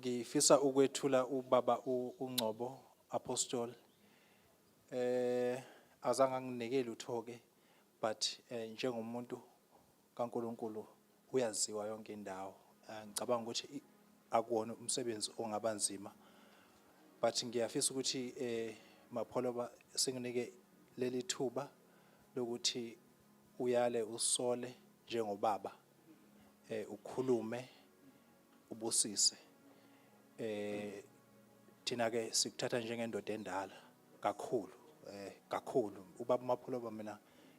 Ngifisa ukwethula ubaba uNgcobo Apostle. Azange anginike lutho ke, but njengomuntu kaNkuluNkulu uyaziwa yonke indawo. Ngicabanga ukuthi akuwona umsebenzi ongaba nzima. But ngiyafisa ukuthi Mapholoba singinike leli thuba lokuthi uyale usole njengobaba, ukhulume, ubusise. Thina ke sikuthatha njengendoda endala kakhulu, kakhulu. Ubaba Mapholoba mina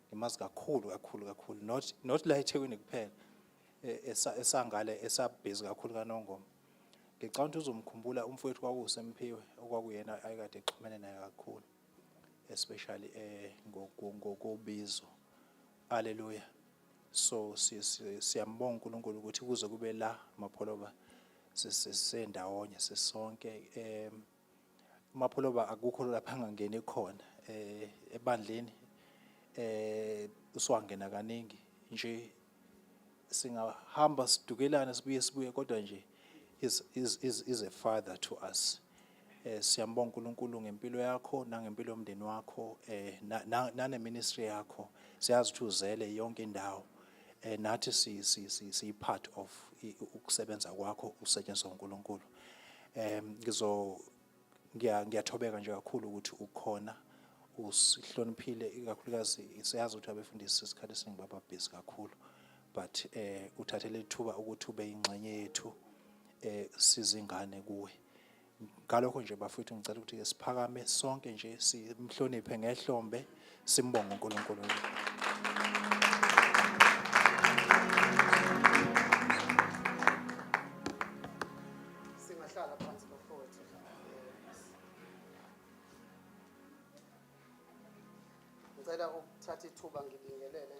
ngimazi kakhulu kakhulu kakhulu, not la eThekwini kuphela, esangale esabhizi kakhulu kaNongoma. Ngicabanga ukuthi uzomkhumbula umfowethu kwakuSemphiwe, okwakuyena ayekade exhumene naye kakhulu, especially ngokobizo. Hallelujah. So siyambonga uNkulunkulu ukuthi kuze kube la Mapholoba sisendawonye sisonke. Mapholoba akukho lapha angangeni khona ebandleni, uswangena kaningi nje, singahamba sidukelane sibuye sibuye, kodwa nje is a father to us. Siyambonga uNkulunkulu ngempilo yakho nangempilo yomndeni wakho, nane ministry yakho. Siyazi ukuthi uzele yonke indawo. Nathi si part of ukusebenza kwakho, usetshenziswa uNkulunkulu. Ngiyathobeka nje kakhulu ukuthi ukhona, usihloniphile, ikakhulukazi siyazi ukuthi abefundisi isikhathi esiningi baba busy kakhulu, but uthathele ithuba ukuthi ube ingxenye yethu, sizingane kuwe. Ngalokho nje bafowethu, ngicela ukuthi siphakame sonke nje simhloniphe ngehlombe, simbonge uNkulunkulu. Singahlala phansi bafowethu. Ngicela ukuthatha ithuba ngibingelele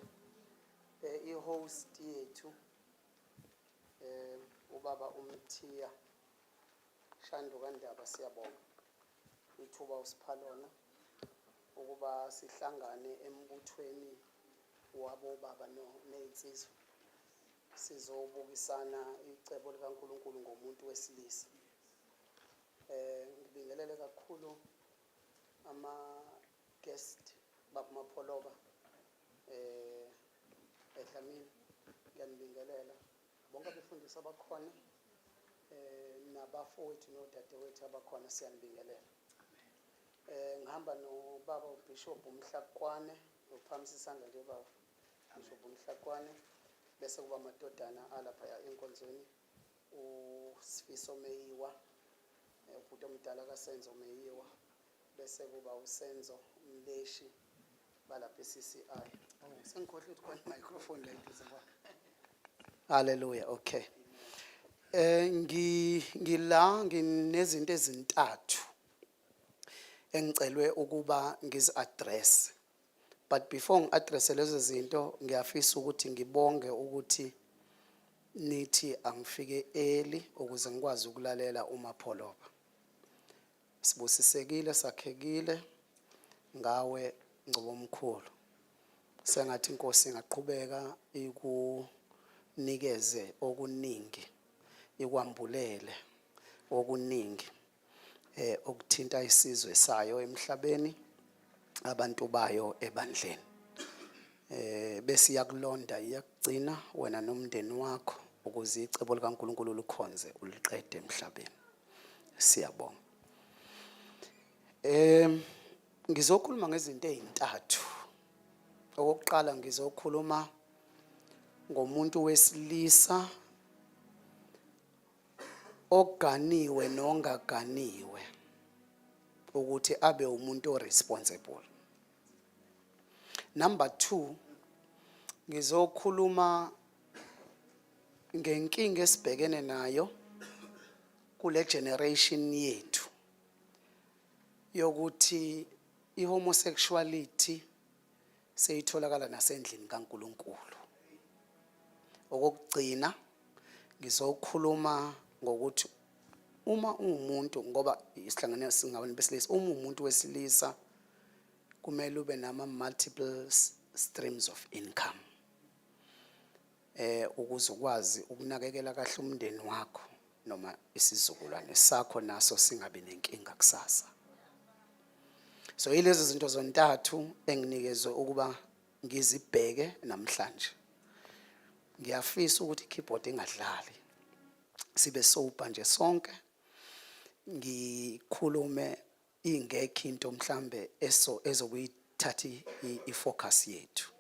i-host yethu, ubaba uMthiya Shandu kaNdaba. Siyabonga ithuba usipha lona ukuba sihlangane embuthweni wabo baba nezinsizwa, sizobukisana icebo likaNkuluNkulu ngomuntu wesilisa. Ngibingelele kakhulu ama guest, baba Mapholoba, eDlamini, ngiyanibingelela bonke abefundisi abakhona, nabafowethu nodadewethu abakhona, siyanibingelela. Ngihamba nobaba uBishop uMhlakwane, uphakamisa isandla nje baba Bishop uMhlakwane, bese kuba amadodana alapha enkonzweni, uSifiso Meyiwa, ubhuti omdala kaSenzo Meyiwa, bese kuba uSenzo Mleshi balapha e-CCI. Oh, sengikhohlwe ukuthi khona microphone la eduze kwami. Hallelujah. Okay. Ngila nginezinto ezintathu engicelwe ukuba ngizi-address. But before ngi-address lezo zinto, ngiyafisa ukuthi ngibonge ukuthi nithi angifike early ukuze ngikwazi ukulalela uMapholoba. Sibusisekile, sakhekile ngawe Ngcobo omkhulu. Sengathi inkosi ingaqhubeka ikunikeze okuningi, ikwambulele okuningi okuthinta isizwe sayo emhlabeni, abantu bayo ebandleni. Bese iyakulonda, iyakugcina wena nomndeni wakho ukuze icebo likaNkuluNkulu likhonze uliqede emhlabeni. Siyabonga. Ngizokhuluma ngezinto ezintathu. Okokuqala ngizokhuluma ngomuntu wesilisa oganiwe nongaganiwe ukuthi abe umuntu oresponsible. Number 2, ngizokhuluma ngenkinga esibhekene nayo kule generation yethu yokuthi ihomosexuality seyitholakala nasendlini kaNkuluNkulu. Okokugcina ngizokhuluma ngokuthi uma uwumuntu, ngoba isihlangane singabantu besilisa, uma uwumuntu wesilisa kumele ube nama multiple streams of income ukuze ukwazi ukunakekela kahle umndeni wakho. Noma isizukulwane sakho naso singabi nenkinga kusasa. So yilezi zinto zontathu enginikezwe ukuba ngizibheke namhlanje. Ngiyafisa ukuthi i-keyboard ingadlali, sibe sober nje sonke, ngikhulume ingekho into mhlambe eso ezokuyithatha i-focus yethu,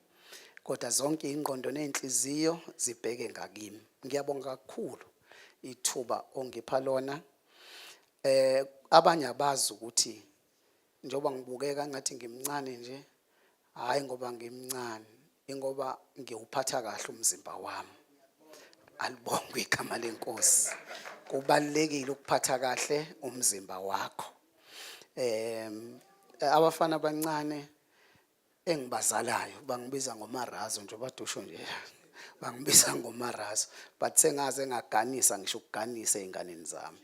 kodwa zonke ingqondo nezinhliziyo zibheke ngakimi. Ngiyabonga kakhulu ithuba ongipha lona. Abanye abazi ukuthi njengoba ngibukeka ngathi ngimncane nje, hayi ngoba ngimncane, ingoba ngiwuphatha kahle umzimba wami. Alibongwe igama leNkosi. Kubalekile ukuphatha kahle umzimba wakho. Abafana abancane engibazalayo bangibiza ngomarazo nje, badusho nje bangibiza ngomarazo, but sengaze ngaganisa ngisho ukuganisa ey'nganeni zami.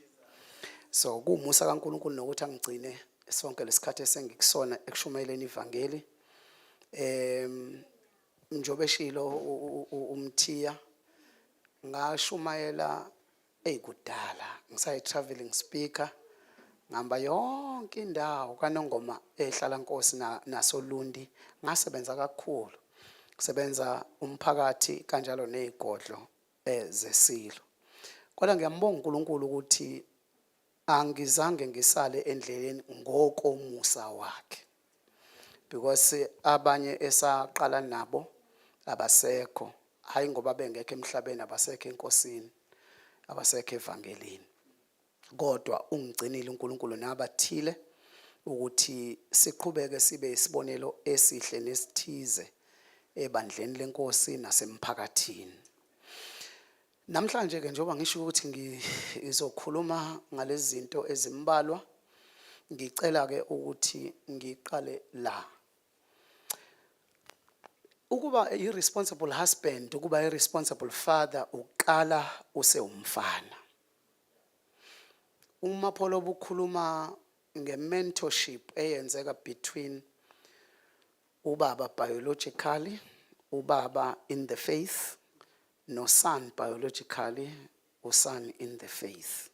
So kuwumusa kaNkulunkulu nokuthi angigcine sonke lesikhathi esengikusona ekushumayeleni ivangeli. Njobe eshilo uMthiya, ngashumayela eyikudala ngisayi traveling speaker, ngihamba yonke indawo kaNongoma, ehlala Nkosi nasoLundi. Ngasebenza kakhulu, kusebenza umphakathi kanjalo nezigodlo zesilo, kodwa ngiyambonga uNkulunkulu ukuthi angizange ngisale endleleni ngokomusa wakhe, because abanye esaqala nabo abasekho, hayi ngoba bengekho emhlabeni, abasekho enkosini, abasekho evangelini, kodwa ungigcinile uNkulunkulu nabathile ukuthi siqhubeke sibe isibonelo esihle nesithize ebandleni lenkosi nasemphakathini. Namhlanje ke, njengoba ngisho ukuthi ngizokhuluma ngalezi zinto ezimbalwa, ngicela ke ukuthi ngiqale la. Ukuba i-responsible husband, ukuba i-responsible father, uqala usewumfana. Uma Pholo bukhuluma nge-mentorship eyenzeka between ubaba biologically, ubaba in the faith, no son biologically, uson in the faith.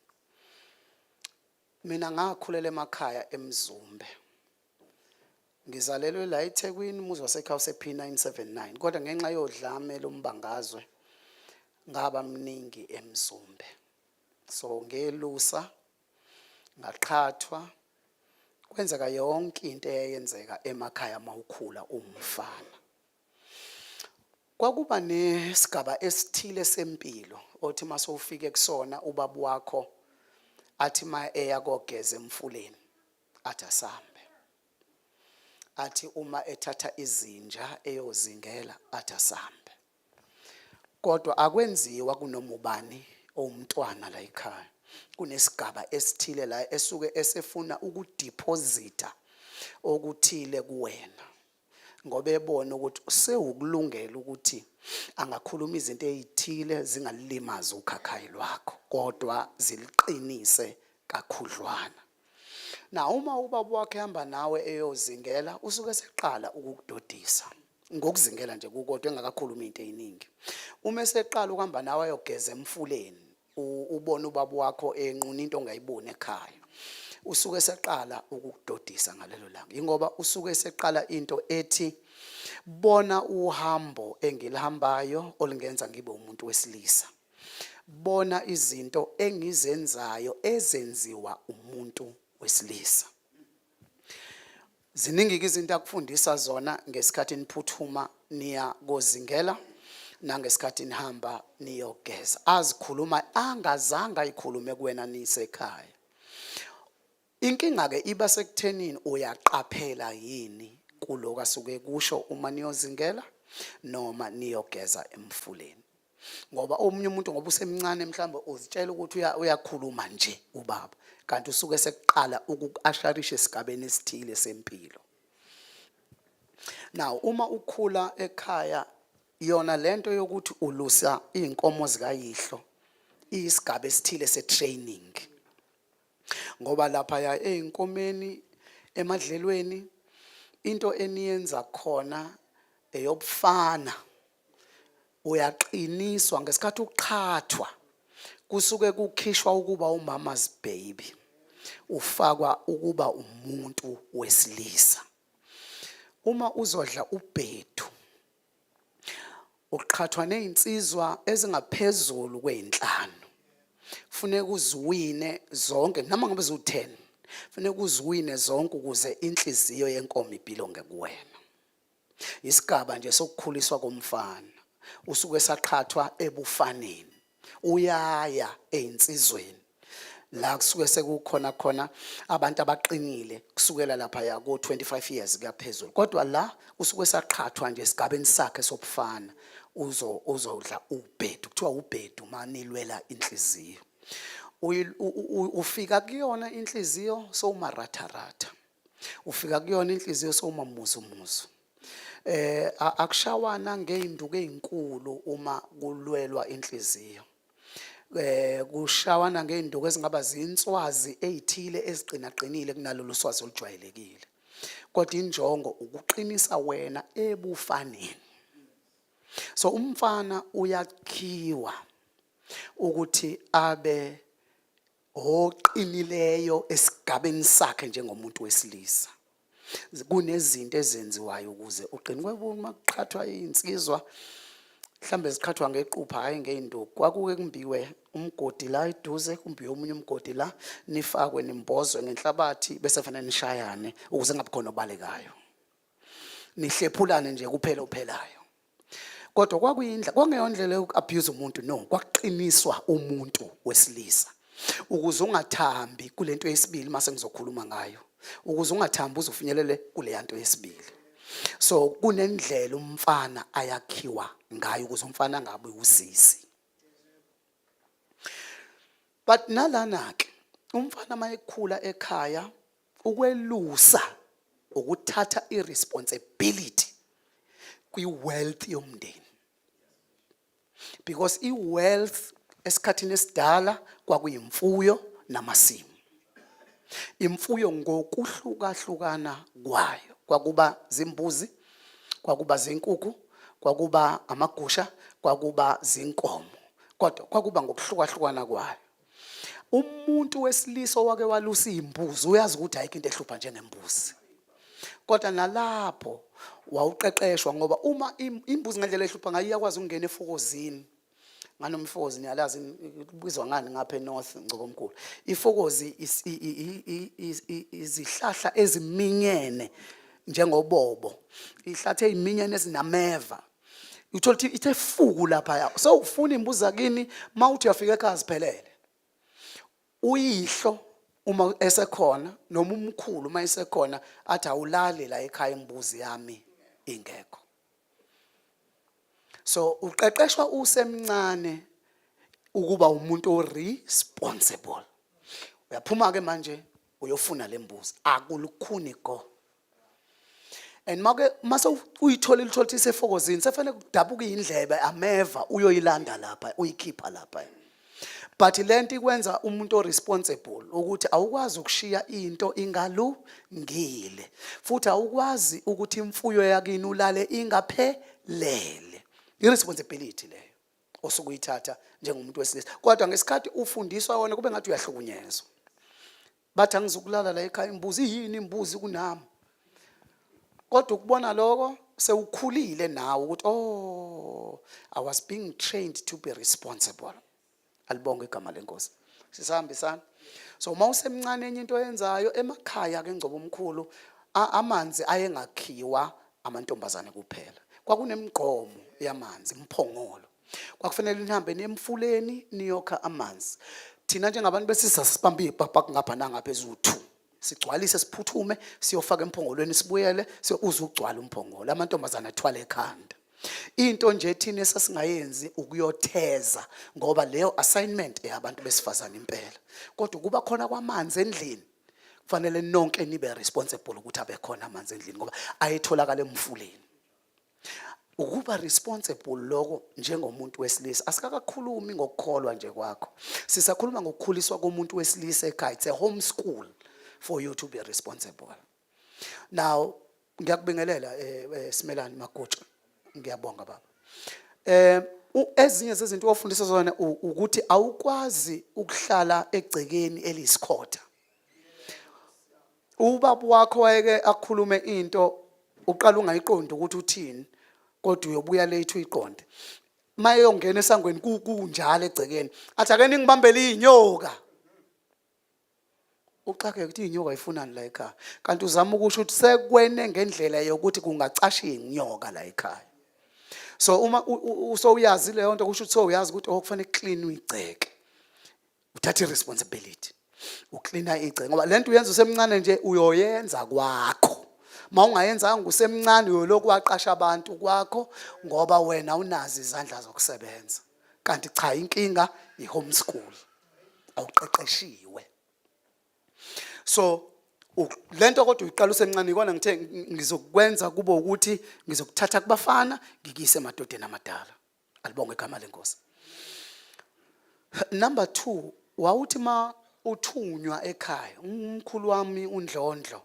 Mina ngakhulela emakhaya eMzumbe. Ngizalelwe la eThekwini, umuzi wasekhaya use P979, kodwa ngenxa yodlame lombangazwe ngaba mningi eMzumbe. So ngelusa, ngaqhathwa, kwenzeka yonke into eyenzeka emakhaya mawukhula umfana. Kwakuba nesigaba esithile sempilo othi mase ufike kusona, ubaba wakho athi ma eya kogeza emfuleni athi asambe, athi uma ethatha izinja eyozingela athi asambe, kodwa akwenziwa kunoma ubani owumntwana la ekhaya. Kunesigaba esithile la esuke esefuna ukudeposita okuthile kuwena, ngoba ebona ukuthi sewukulungela ukuthi angakhuluma izinto ezithile zingalilimazi ukhakhayi lwakho, kodwa ziliqinise kakhudlwana. Na uma ubaba wakhe ehamba nawe eyozingela, usuke seqala ukukudodisa ngokuzingela nje kukodwa, engakakhulumi into eziningi. Uma eseqala ukuhamba nawe ayogeza emfuleni, ubone ubaba wakho enquna into ongayiboni ekhaya, usuke seqala ukukudodisa ngalelo langa, ingoba usuke seqala into ethi, "Bona uhambo engilihambayo olungenza ngibe umuntu wesilisa, bona izinto engizenzayo ezenziwa umuntu wesilisa." Ziningi ke izinto akufundisa zona ngesikhathi niphuthuma niya kozingela nangesikhathi nihamba niyogeza, azikhuluma angazange ayikhulume kuwena nisekhaya. Inkinga ke iba sekuthenini uyaqaphela yini kuloko asuke kusho uma niyozingela noma niyogeza emfuleni, ngoba omunye umuntu, ngoba usemncane, mhlawumbe uzitshela ukuthi uyakhuluma nje ubaba, kanti usuke sekuqala ukuku-usherisha esigabeni esithile sempilo. Now uma ukhula ekhaya, yona lento yokuthi ulusa iy'nkomo zikayihlo iyisigaba esithile se-training, ngoba laphaya ey'nkomeni, emadlelweni, into eniyenza khona eyobufana. Uyaqiniswa ngesikhathi uqhathwa. Kusuke kukhishwa ukuba umama's baby, ufakwa ukuba umuntu wesilisa. Uma uzodla ubhedu, uqhathwa nezinsizwa ezingaphezulu kweyinhlanu. Funeka uziwine zonke, noma ngabe ziwu-10, funeka uziwine zonke ukuze inhliziyo yenkomo ibelonge kuwena. Isigaba nje sokukhuliswa komfana, usuke saqhathwa ebufaneni, uyaya ezinsizweni la kusuke sekukhona khona abantu abaqinile kusukela lapha ya ko 25 years kuyaphezulu. Kodwa la usuke saqhathwa nje esigabeni sakhe sobufana, uzodla ubhedu. Kuthiwa ubhedu manilwela inhliziyo. Ufika kuyona inhliziyo sowumaratharatha, ufika kuyona inhliziyo sowumamuzumuzu. Akushawana ngeinduku ezinkulu uma kulwelwa inhliziyo. Kushawana ngeinduku ezingaba zinswazi ezithile eziqinaqinile kunalolu swazi olujwayelekile, kodwa injongo ukuqinisa wena ebufaneni. So umfana uyakhiwa ukuthi abe oqinileyo esigabeni sakhe njengomuntu wesilisa. Kunezinto ezenziwayo ukuze uqine. Uma kuqhathwa insizwa, mhlambe ziqhathwa ngequpha, hayi ngey'nduku. Kwakuke kumbiwe umgodi la eduze, kumbiwe omunye umgodi la, nifakwe, nimbozwe ngenhlabathi, bese fanele nishayane ukuze kungabi khona obalekayo, nihlephulane nje kuphela ophelayo. Kodwa kwakuyindlela, kwakungeyondlela yoku-abuse umuntu, no, kwakuqiniswa umuntu wesilisa ukuze ungathambi kulento yesibili mase ngizokhuluma ngayo, ukuze ungathambi uze ufinyelele kuleya nto yesibili. So kunendlela umfana ayakhiwa ngayo ukuze umfana angabi usisi. But nalana ke, umfana mayekhula ekhaya, ukwelusa ukuthatha iresponsibility kwi-wealth yomndeni, because i-wealth esikhathini esidala kwakuyimfuyo namasimu. Imfuyo ngokuhlukahlukana kwayo, kwakuba zimbuzi, kwakuba zinkukhu, kwakuba amagusha, kwakuba zinkomo, kodwa kwakuba ngokuhlukahlukana kwayo. Umuntu wesilisa owake walusa imbuzi uyazi ukuthi ayikho into ehlupha njengembuzi. Kodwa nalapho wawuqeqeshwa, ngoba uma imbuzi ngendlela ehlupha ngayo iyakwazi ukungena efokozini. Nganoma ifokozi niyalazi kubizwa ngani ngapha eNorth, Ngcobomkhulu? Ifokozi izihlahla eziminyene njengobobo, ihlathi eyiminyene ezinameva. Uthola ukuthi ithe fuku lapha, so ufuna imbuzi zakini, mawuthi uyafika ekhaya ziphelele. Uyihlo uma esekhona noma umkhulu uma esekhona athi, "Awulali la ekhaya imbuzi yami ingekho." So uqeqeshwa usemncane ukuba umuntu o-responsible. Uyaphuma ke manje uyofuna lembuzi, akulukhuni go. And make mase uyitholile, uthola ukuthi isefokozini, sefanele kudabuka indlebe, ameva, uyoyilanda lapha, uyikhipha lapha. But lento ikwenza umuntu o-responsible, ukuthi awukwazi ukushiya into ingalungile, futhi awukwazi ukuthi imfuyo yakini ulale ingaphelele. I-responsibility leyo osuke uyithatha njengomuntu wesilisa. Kodwa ngesikhathi ufundiswa wona kube ngathi uyahlukunyezwa, bathi, "Angizukulala la ekhaya imbuzi yini, imbuzi kunami." Kodwa ukubona lokho sewukhulile nawe ukuthi, "Oh, I was being trained to be responsible." Alibonge igama lenkosi. Sisahambisana? So uma usemncane, enye into oyenzayo emakhaya ke, Ngcobo omkhulu, amanzi ayengakhiwa amantombazane kuphela. Kwakunemigqomo yamanzi, imphongolo. Kwakufanele nihambe niye emfuleni niyokha amanzi. Thina njengabantu besilisa sibambe ibhabha ngapha nangapha eziwu-2, sigcwalise, siphuthume siyofaka emphongolweni, sibuyele uze ugcwale umphongolo. Amantombazane athwale ekhanda. Into nje thina esasingayenzi ukuyotheza, ngoba leyo assignment eyabantu besifazane impela. Kodwa kuba khona kwamanzi endlini, kufanele nonke nibe responsible ukuthi abe khona amanzi endlini, ngoba ayetholakala emfuleni. Ukuba responsible lokho njengomuntu wesilisa. Asikakakhulumi ngokukholwa nje kwakho, sisakhuluma ngokukhuliswa komuntu wesilisa ekhaya. It's a home school for you to be responsible. Now ngiyakubingelela, Simelane Magutsha, ngiyabonga baba. Ezinye zezinto ofundisa zona ukuthi awukwazi ukuhlala egcekeni eliyisikhotha. Ubaba wakho wayeke akhulume into uqala ungayiqondi ukuthi uthini, kodwa uyobuya late uyiqonde. Mayeyongena esangweni kunjalo egcekeni, athi, "Ake ningibambele inyoka." Uxakeke ukuthi inyoka ifunani la ekhaya, kanti uzama ukusho ukuthi sekwene ngendlela yokuthi kungacasha inyoka la ekhaya. So uma usowuyazi leyo nto, kusho ukuthi sowuyazi ukuthi, oh, kufanele clean igceke, uthatha i-responsibility, uklina igceke, ngoba lento uyenza usemncane nje, uyoyenza kwakho. Ma ungayenzanga usemncane, uyolokhu waqasha abantu kwakho ngoba wena unazo izandla zokusebenza, kanti cha, inkinga i-homeschool, awuqeqeshiwe. So lento kodwa uyiqala usemncane. Ikona ngithe ngizokwenza kube ukuthi ngizokuthatha kubafana ngikuyise emadodeni amadala. Alibonge igama lenkosi. Number 2, wawuthi ma uthunywa ekhaya, umkhulu wami uNdlondlo,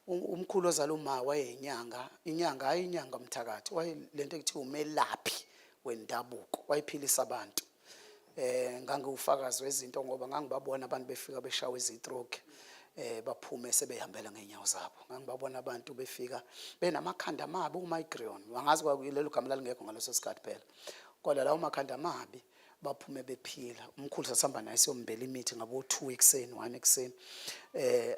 umkhulu ozala uma, wayeyinyanga, inyanga, hayi inyanga mthakathi, waye lento ekuthiwa umelaphi wendabuko, wayephilisa abantu. Ngangiwufakazi wezinto ngoba ngangibabona abantu befika beshawa izi-stroke, baphume sebehambela ngeenyawo zabo. Ngangibabona abantu befika benamakhanda amabi, u-migraine, wangazi kwalelo gama lalingekho ngaleso sikhathi phela, kodwa lawo makhanda amabi baphume bephila. Umkhulu sasihamba naye siyombela imithi ngabo 2 ekuseni, 1 ekuseni,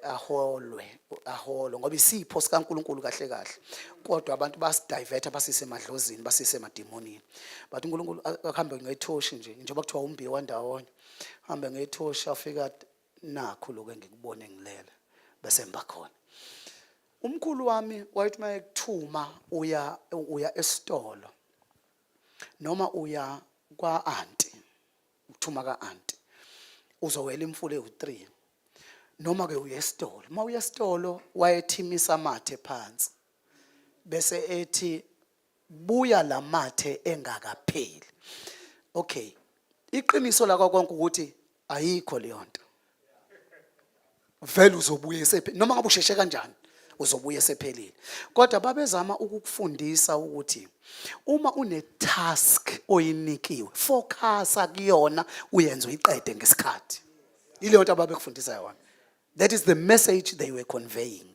aholwe, aholwe, ngoba isipho sikaNkuluNkulu kahle kahle, kodwa abantu basi-divert, basise emadlozini, basise emadimonini. But uNkulunkulu akuhambe ngethoshi nje, njengoba kuthiwa umbiwa ndawonye, hambe ngethoshi, afika nakho lokho engikubone ngilele bese ngiba khona. Umkhulu wami wayethi uma ekuthuma uya esitolo noma uya kwa-anti, ukuthuma ka-anti, uzowela imfula ewu-3, noma ke uya esitolo. Uma uya esitolo, wayethimisa amathe phansi bese ethi, "Buya lamathe engakapheli." Okay, iqiniso lakho konke ukuthi ayikho leyo nto. Vele uzobuya esephe, noma ngabe usheshe kanjani, uzobuya esephelile. Kodwa babezama ukukufundisa ukuthi uma une task oyinikiwe, focusa kuyona, uyenze, uyiqede ngesikhathi. Ileyo nto ababekufundisa yona. That is the message they were conveying.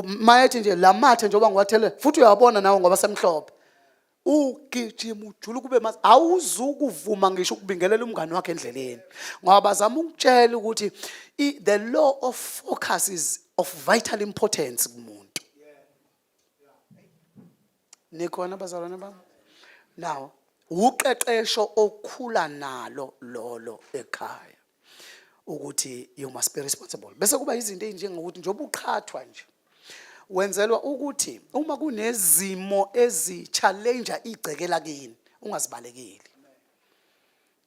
Mayethi nje lamathe njengoba ngiwathele, futhi uyabona nawe ngoba semhlophe, ugijima ujula kube mas awuzukuvuma ngisho ukubingelela umngane wakhe endleleni, ngoba bazama ukutshela ukuthi the law of focus is of vital importance kumuntu. Nikhona, bazalwane bami? Now, uqeqesho okhula nalo lolo ekhaya ukuthi you must be responsible. Bese kuba izinto ezinjengokuthi njengoba uqhathwa nje, wenzelwa ukuthi uma kunezimo ezi-challenge igceke lakini, ungazibalekeli.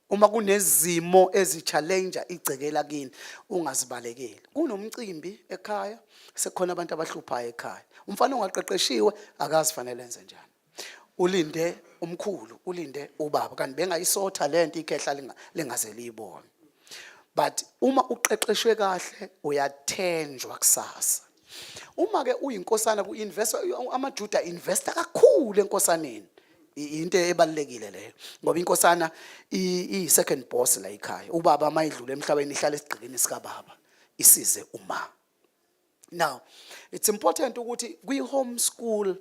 Uma kunezimo ezi-challenge igceke lakini, ungazibalekeli. Kunomcimbi ekhaya, sekukhona abantu abahluphayo ekhaya, umfana ongaqeqeshiwe akazi fanele enze njani, ulinde umkhulu, ulinde ubaba, kanti bengayisotha lento ikhehla lingaze liyibone. But uma uqeqeshwe kahle, uyathenjwa kusasa. Uma ke uyinkosana, ku-invest, amaJuda investa kakhulu enkosaneni. Into ebalulekile leyo, ngoba inkosana iyi-second boss la ekhaya. Ubaba uma idlula emhlabeni, ihlala esigqikini sikababa, isize uma. Now, it's important ukuthi kwi-homeschool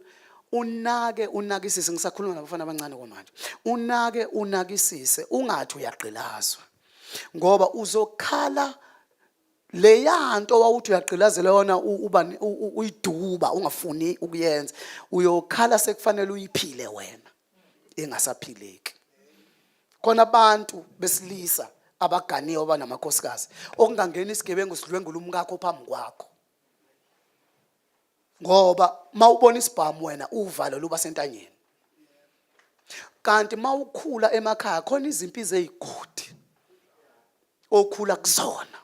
unake, unakisise. Ngisakhuluma nabafana abancane kwamanje. Unake, unakisise, ungathi uyagqilazwa, ngoba uzokhala leyanto wawuthi uyagqilazela yona, uba uyiduba, ungafuni ukuyenza. Uyokhala sekufanele uyiphile wena, ingasaphileki. Khona abantu besilisa abaganiwe abanamakhosikazi okungangena isigebengu sidlwengula umkakho phambi kwakho, ngoba mawubona isibhamu wena uvalo luba sentanyeni. Kanti mawukhula emakhaya, khona izimpi zezigodi okhula kuzona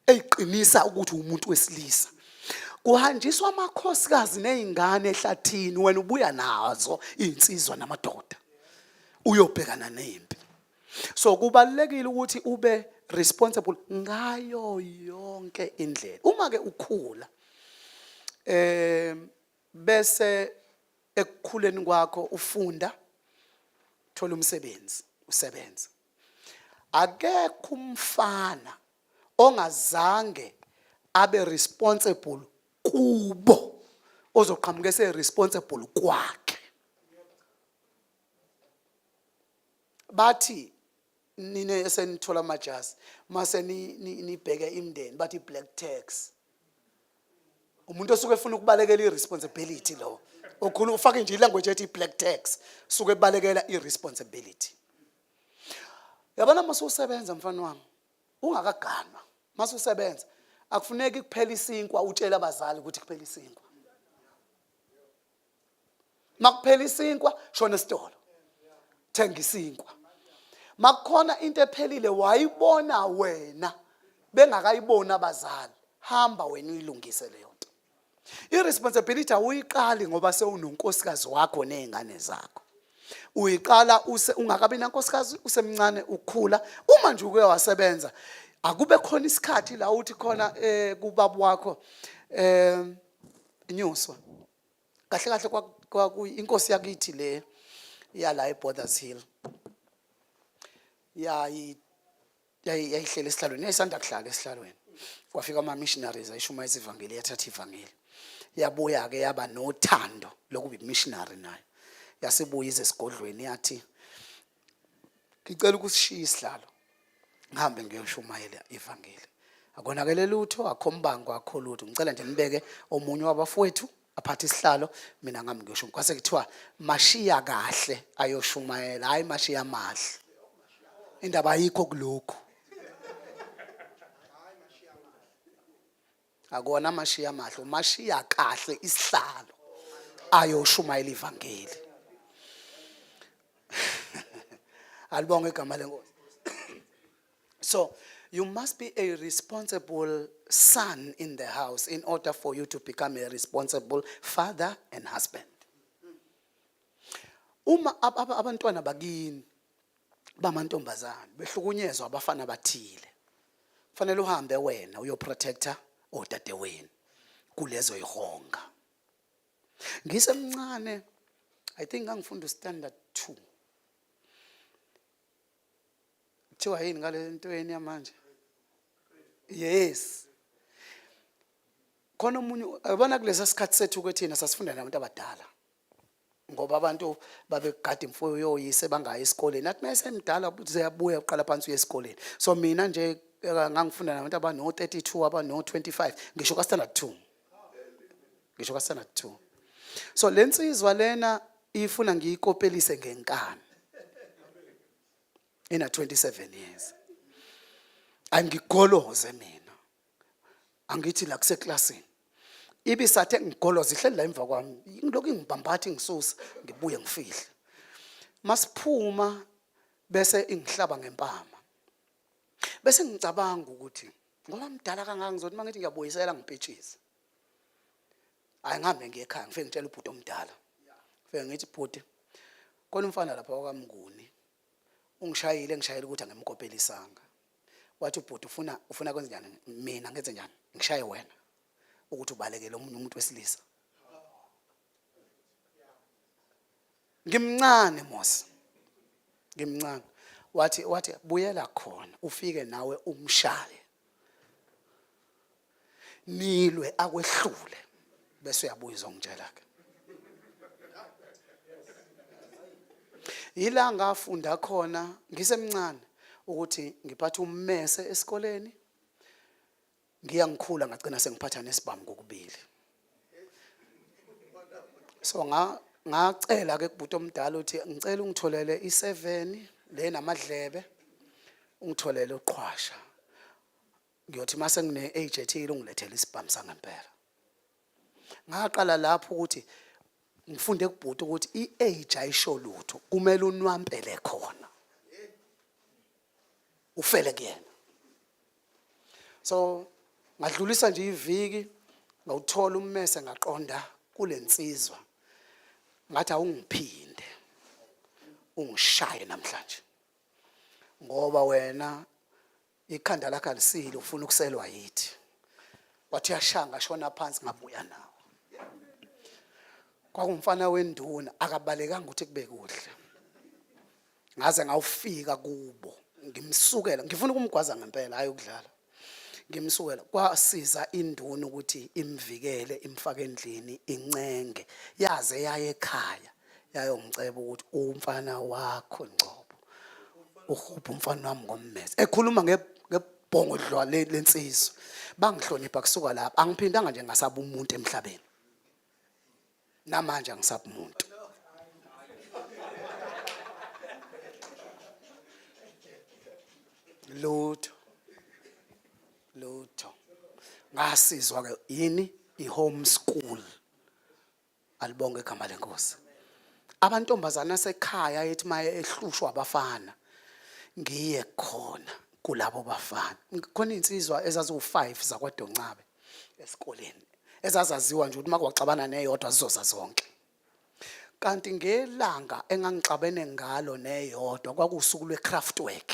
eyiqinisa ukuthi umuntu wesilisa. Kuhanjiswa amakhosikazi nezingane ehlathini, wena ubuya nazo insizwa namadoda, uyobhekana nempi. So kubalulekile ukuthi ube responsible ngayo yonke indlela. Uma ke ukhula, bese ekukhuleni kwakho ufunda. Thola umsebenzi, usebenze. Akekho umfana ongazange abe responsible kubo ozoqhamuka ese responsible kwakhe. Bathi nine esenithola amajazi mase nibheke imndeni, bathi black tax. Umuntu osuke efuna ukubalekela i-responsibility, lo okhulu ufake nje ilanguage ethi black tax, suke ebalekela i-responsibility. Yabona, mase usebenza, mfana wami, ungakaganwa, mase usebenza, akufuneki kuphela isinkwa utshela abazali ukuthi kuphela isinkwa. Makuphela isinkwa, shona esitolo, thenga isinkwa. Makukhona into ephelile wayibona wena bengakayiboni abazali, hamba wena uyilungise leyo nto. I-responsibility awuyiqali ngoba sewunonkosikazi wakho nezingane zakho. Uyiqala use ungakabi nankosikazi, usemncane, ukhula. Uma nje uke wasebenza, akube khona isikhathi la uthi khona kubaba wakho, nyuswa kahle kahle. Kwaku inkosi yakithi le yala eBorders Hill yayihlele esihlalweni, yayisanda kuhlala esihlalweni. Kwafika ama-missionaries, ayishumayeza ivangeli, yathatha ivangeli, yabuya-ke yaba nothando lokuba i-missionary nayo. Yasibuya ize esigodlweni, yathi, "Ngicela ukusishiya isihlalo, ngihambe ngiyoshumayela ivangeli. Akonakele lutho, akho mbango, akho lutho. Ngicela nje nibeke omunye wabafowethu aphathe isihlalo, mina ngami ngiyoshumayela." Kwase kuthiwa mashiya kahle ayoshumayela, hayi mashiya amahle. Indaba ayikho kulokhu, akona amashiya amahle, umashiya kahle isihlalo ayoshumayela ivangeli. Alibonge igama leNkosi. So you must be a responsible son in the house in order for you to become a responsible father and husband. Uma abantwana bakini bamantombazane behlukunyezwa abafana bathile, fanele uhambe wena uyoprotecta odadewenu kulezo ihonga. Ngisemncane, I think ngangifunda standard 2, kuthiwa yini ngale ntweni yamanje? Yes, khona omunye yabona, kulesa sikhathi sethu kwethina sasifunda nabantu abadala ngoba abantu babegada imfuyo yoyise, bangayi esikoleni. Athi mayesemdala uyabuya, uqala phansi, uye esikoleni. So mina nje ngangifunda nabantu abano-32, abano-25, ngisho ka-standard 2, ngisho ka-standard 2. So le nsizwa lena ifuna ngiyikopelise ngenkani, ina 27 years, angigoloze mina, angithi la kuseklasini ibisathe ngigoloze, ihleli la emva kwami, ngilokhu ingibambatha, ingisusa, ngibuye ngifihle. Masiphuma bese ingihlaba ngempama, bese ngicabanga ukuthi ngoba mdala kangaka, ngizothi mangithi ngiyabuyisela ngipetshise. Hayi, ngihambe ngiye ekhaya, ngifike ngitshela ubhuti omdala. Ngifike ngithi, "Bhuti, khona umfana lapha wakaMnguni ungishayile, ngishayile ukuthi angimkopelisanga." Wathi ubhuti, Ufuna kwenze njani? Mina ngenze njani? Ngishaye wena ukuthi ubalekele omunye umuntu wesilisa?" Ngimncane mos, ngimncane. Wathi, "Buyela khona, ufike nawe umshaye, nilwe, akwehlule, bese uyabuya uzongitshela ke." Yila ngafunda khona ngisemncane ukuthi ngiphathe ummese esikoleni. Ngiya ngikhula, ngagcina sengiphatha nesibhamu kokubili. So ngacela ke kubhuti omdala ukuthi ngicela ungitholele i7 le namadlebe, ungitholele uqhwasha, ngiyothi mase ngine age ethile ungilethele isibhamu sangempela. Ngaqala lapho ukuthi ngifunde kubhuti ukuthi i-age ayisho lutho, kumele unwampele khona, ufele kuyena. So ngadlulisa nje iviki, ngawuthola ummese, ngaqonda kulensizwa, ngathi, "Awungiphinde ungishaye namhlanje ngoba wena ikhanda lakho alisile, ufuna ukuselwa yithi." Wathi uyashaya, ngashona phansi, ngabuya nawo. Kwakumfana wenduna, akabalekanga ukuthi kube kuhle. Ngaze ngawufika kubo ngimsukela, ngifuna ukumgwaza ngempela, hayi ukudlala. Ngimsukela, kwasiza induna ukuthi imvikele, imfake endlini, incenge, yaze yaye ekhaya yayongiceba ukuthi umfana wakho Ngcobo uhubha umfana wami ngommese, ekhuluma ngebhongodlwa lensizwa. Bangihlonipha kusuka lapho, angiphindanga nje ngasaba umuntu emhlabeni. Namanje angisabi umuntu. Lutho, lutho. Ngasizwa ke yini i-home school. Alibonge igama lenkosi. Abantombazana asekhaya ethi maye ehlushwa abafana, ngiye khona kulabo bafana. Khona insizwa ezaziwu5 zakwaDoncabe esikoleni, ezazaziwa nje ukuthi makwaxabana neyodwa zizoza zonke. Kanti ngelanga engangixabene ngalo neyodwa kwakusuku lwe-craft work.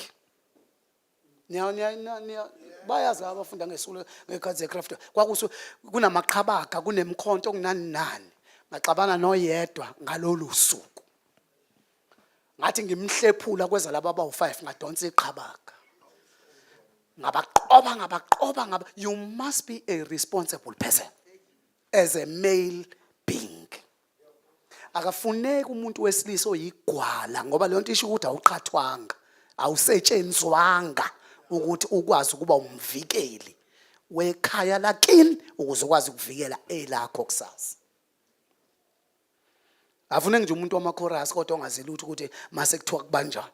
Niya niya niya bayazi abafunda ngesuku ngekhathi ze-craft work. Kwakusu kunamaqhabaga, kunemkhonto, kunani nani. Ngaxabana noyedwa ngalolu suku. Ngathi ngimhlephula kweza laba abawu5, ngadonsa iqhabaga. Ngabaqoba, ngabaqoba, ngaba. You must be a responsible person as a male being. Akafuneki umuntu wesilisa oyigwala, ngoba leyo nto isho ukuthi awuqhathwanga, awusetshenzwanga ukuthi ukwazi ukuba umvikeli wekhaya lakini, ukuze ukwazi ukuvikela elakho kusasa. Afuneki nje umuntu wamakhorasi kodwa ongazi lutho ukuthi mase kuthiwa kubanjani.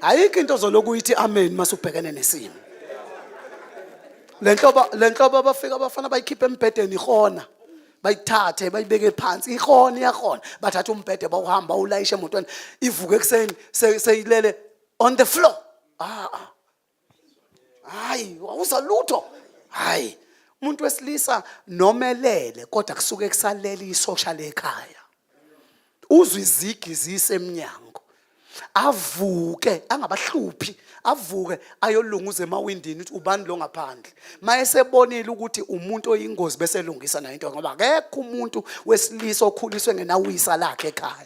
Ayikho into zoloku uyithi amen mase ubhekene nesimo. Lenhlobo abafika abafana bayikhipha embhedeni ihona, bayithathe bayibeke phansi ihona, iyahona. Bathatha umbhede bawuhamba ulayishe emotweni, ivuke ekuseni seyilele on the floor. Ah ah. Hayi, awuza lutho. Hayi, umuntu wesilisa nomelele kodwa kusuke kusalele isosha lekhaya. Uzwe izigi zisemnyango, avuke angabahluphi, avuke ayolunguza emawindini ukuthi ubani lo ngaphandle. Mayesebonile ukuthi umuntu oyingozi, bese elungisa nayo into, ngoba akekho umuntu wesilisa okhuliswe ngenawisa lakhe ekhaya.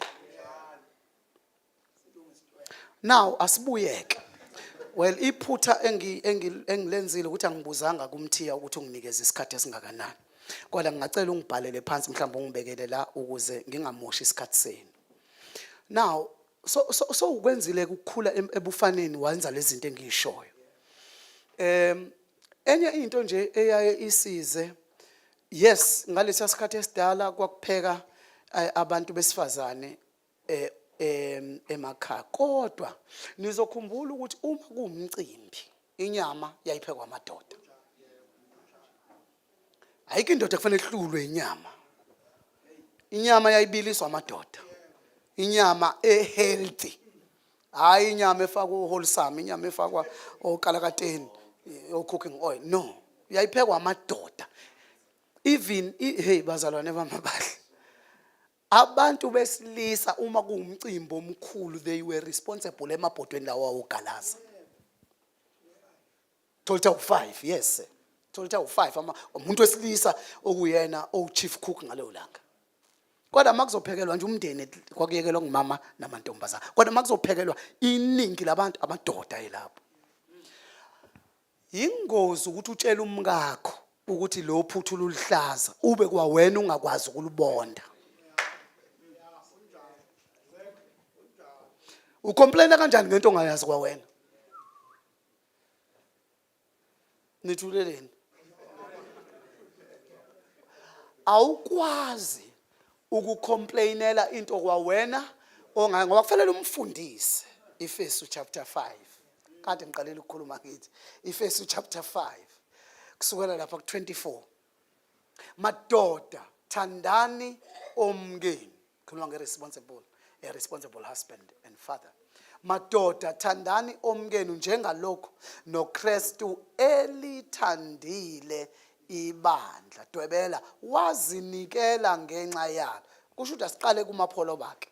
Now asibuyeke. Well, iphutha engilenzile ukuthi angibuzanga kumthiya ukuthi unginikeze isikhathi esingakanani. Kodwa ngingacela ungibhalele phansi, mhlawumbe ungibekele la, ukuze ngingamoshi isikhathi senu. Now so ukwenzile ukukhula ebufaneni, wenza lezi zinto engiyishoyo. Enye into nje eyaye isize, yes, ngalesiya sikhathi esidala kwakupheka abantu besifazane emakhaya, kodwa nizokhumbula ukuthi uma kuwumcimbi inyama yayiphekwa amadoda. Ayikho indoda kufanele ihlulwe inyama. Inyama yayibiliswa amadoda, inyama ehealthy, hayi inyama efakwa uwholesome, inyama efakwa okalakateni, o-cooking oil, no, yayiphekwa amadoda. Even hey, bazalwane bamabahle, abantu besilisa uma kuwumcimbi omkhulu, they were responsible emabhodweni lawo awogalaza. Thola u5, yes sir, thola u5 ama umuntu wesilisa okuyena owu-chief cook ngaleyo langa. Kodwa makuzophekelwa nje umndeni, kwakuyekelwa ngumama namantombazana. Kodwa makuzophekelwa iningi labantu, amadoda ayelapho. Yingozi ukuthi utshele umkakho ukuthi lo phuthu luhlaza, ube kwawena ungakwazi ukulubonda. Ucomplaina kanjani ngento ongayazi kwawena? Nithuleleni? Awukwazi ukucomplainela into kwawena ongayi, ngoba kufanele umfundise. Efesu chapter 5, kade ngiqalela ukukhuluma ngithi Efesu chapter 5 kusukela lapha ku24: "Madoda, thandani omkenu." Khuluma nge-responsible, a responsible husband and father. "Madoda, thandani omkenu njengalokhu noKristu elithandile ibandla," dwebela, "wazinikela ngenxa yalo." Kusho ukuthi asiqale kumapholo bakhe.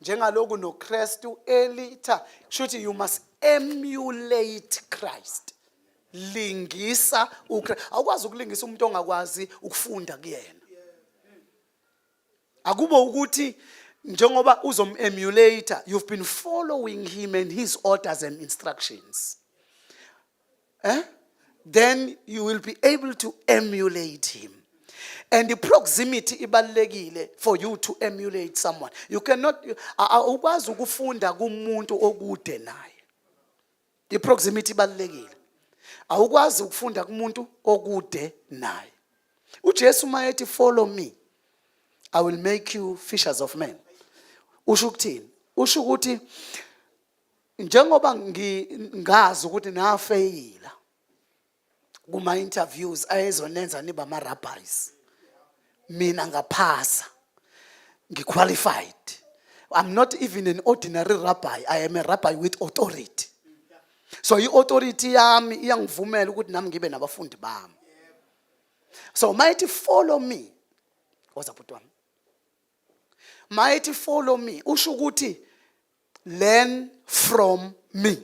Njengalokhu noKristu elitha, kusho ukuthi you must emulate Christ, lingisa uKristu. Awukwazi ukulingisa umuntu ongakwazi ukufunda kuyena. Akube ukuthi njengoba uzom-emulate, you've been following him and his orders and instructions, eh? Then you will be able to emulate him. And the proximity ibalulekile for you to emulate someone. You cannot, awukwazi ukufunda kumuntu okude naye. The proximity ibalulekile. Awukwazi ukufunda kumuntu okude naye. UJesu mayethi, "Follow me, I will make you fishers of men," usho ukuthini? Usho ukuthi njengoba ngazi ukuthi nafeyila kuma interviews ayezonenza niba ama rabbis, mina ngaphasa, ngiqualified. I'm not even an ordinary rabbi, I am a rabbi with authority. So i-authority yami iyangivumela ukuthi nami ngibe nabafundi bami. So mayethi, "Follow me," woza bhuti wami, mayethi, "Follow me," usho ukuthi learn from me.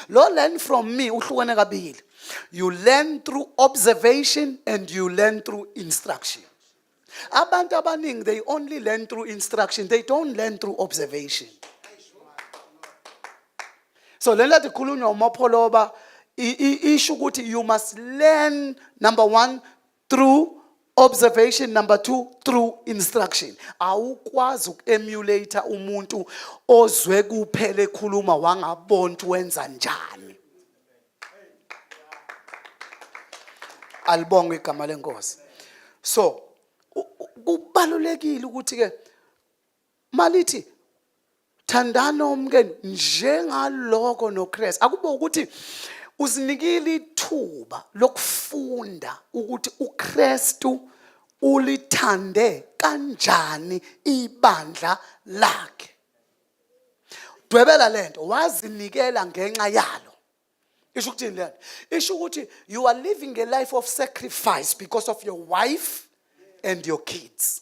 Lo learn from me uhlukene kabili: you learn through observation and you learn through instruction. Abantu abaningi, they only learn through instruction, they don't learn through observation. So le nto ikhulunywa uMapholoba isho ukuthi you must learn, number one, through observation, number two, through instruction. Awukwazi uku-emulate umuntu ozwe kuphela ekhuluma, wangabona ukuthi wenza njani. Alibonge igama leNkosi. So kubalulekile ukuthi ke malithi thandana omkenu njengaloko noKristu, akube ukuthi uzinikile ithuba lokufunda ukuthi uKristu ulithande kanjani ibandla lakhe. Dwebela lento, wazinikela ngenxa yalo. Isho ukuthini lento? Isho ukuthi you are living a life of sacrifice because of your wife and your kids.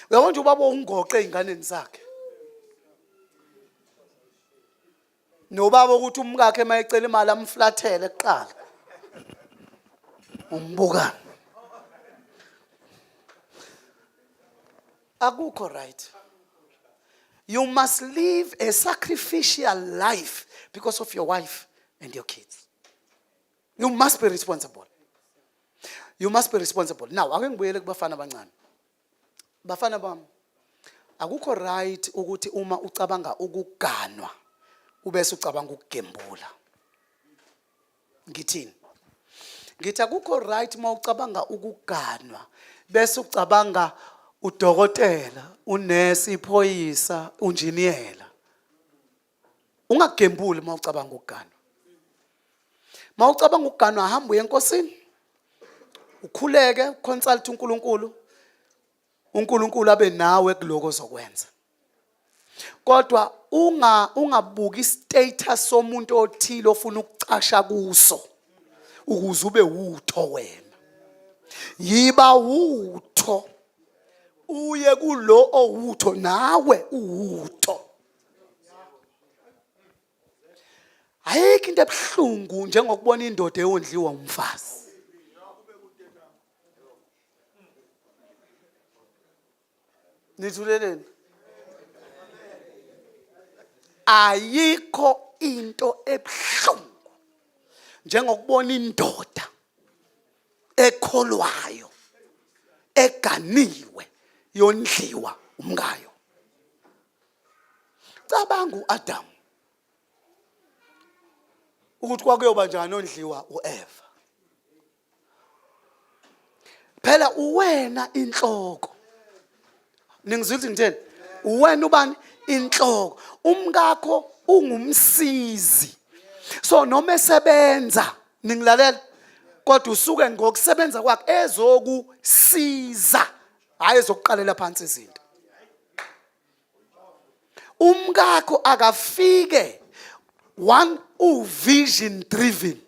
Uyabona nje ubaba ungoqe ey'nganeni zakhe, nobaba ukuthi umkakhe uma ecela imali amflathele kuqala, umbukani? Akukho right. You must live a sacrificial life because of your wife and your kids. You must be responsible. You must be responsible. Now ake ngibuyele kubafana abancane. Bafana bami, akukho right ukuthi uma ucabanga ukuganwa ubese ucabanga ukugembula. Ngithini? Ngithi akukho right uma ucabanga ukuganwa bese ucabanga udokotela, unesi, iphoyisa, unjiniyela. Ungagembuli uma ucabanga ukuganwa. Uma ucabanga ukuganwa, hamba uye enkosini, ukhuleke, consult uNkulunkulu, uNkulunkulu abe nawe kuloko ozokwenza. Kodwa ungabuki status somuntu othile ofuna ukucasha kuso ukuze ube utho wena. Yiba utho, uye kulo owutho, nawe uwutho. Ayikho into ebuhlungu njengokubona indoda eyondliwa umfazi. Nithuleleni? Ayikho into ebuhlungu njengokubona indoda ekholwayo eganiwe yondliwa umkayo. Cabanga uAdam ukuthi kwakuyoba njani ondliwa uEva. Phela uwena inhloko. Ningizwile ukuthi ngitheni? Uwena ubani? Inhloko. Umkakho ungumsizi. So noma esebenza, ningilalela, kodwa usuke ngokusebenza kwakhe ezokusiza, hayi ezokuqalela phansi izinto. Umkakho akafike one uvision driven.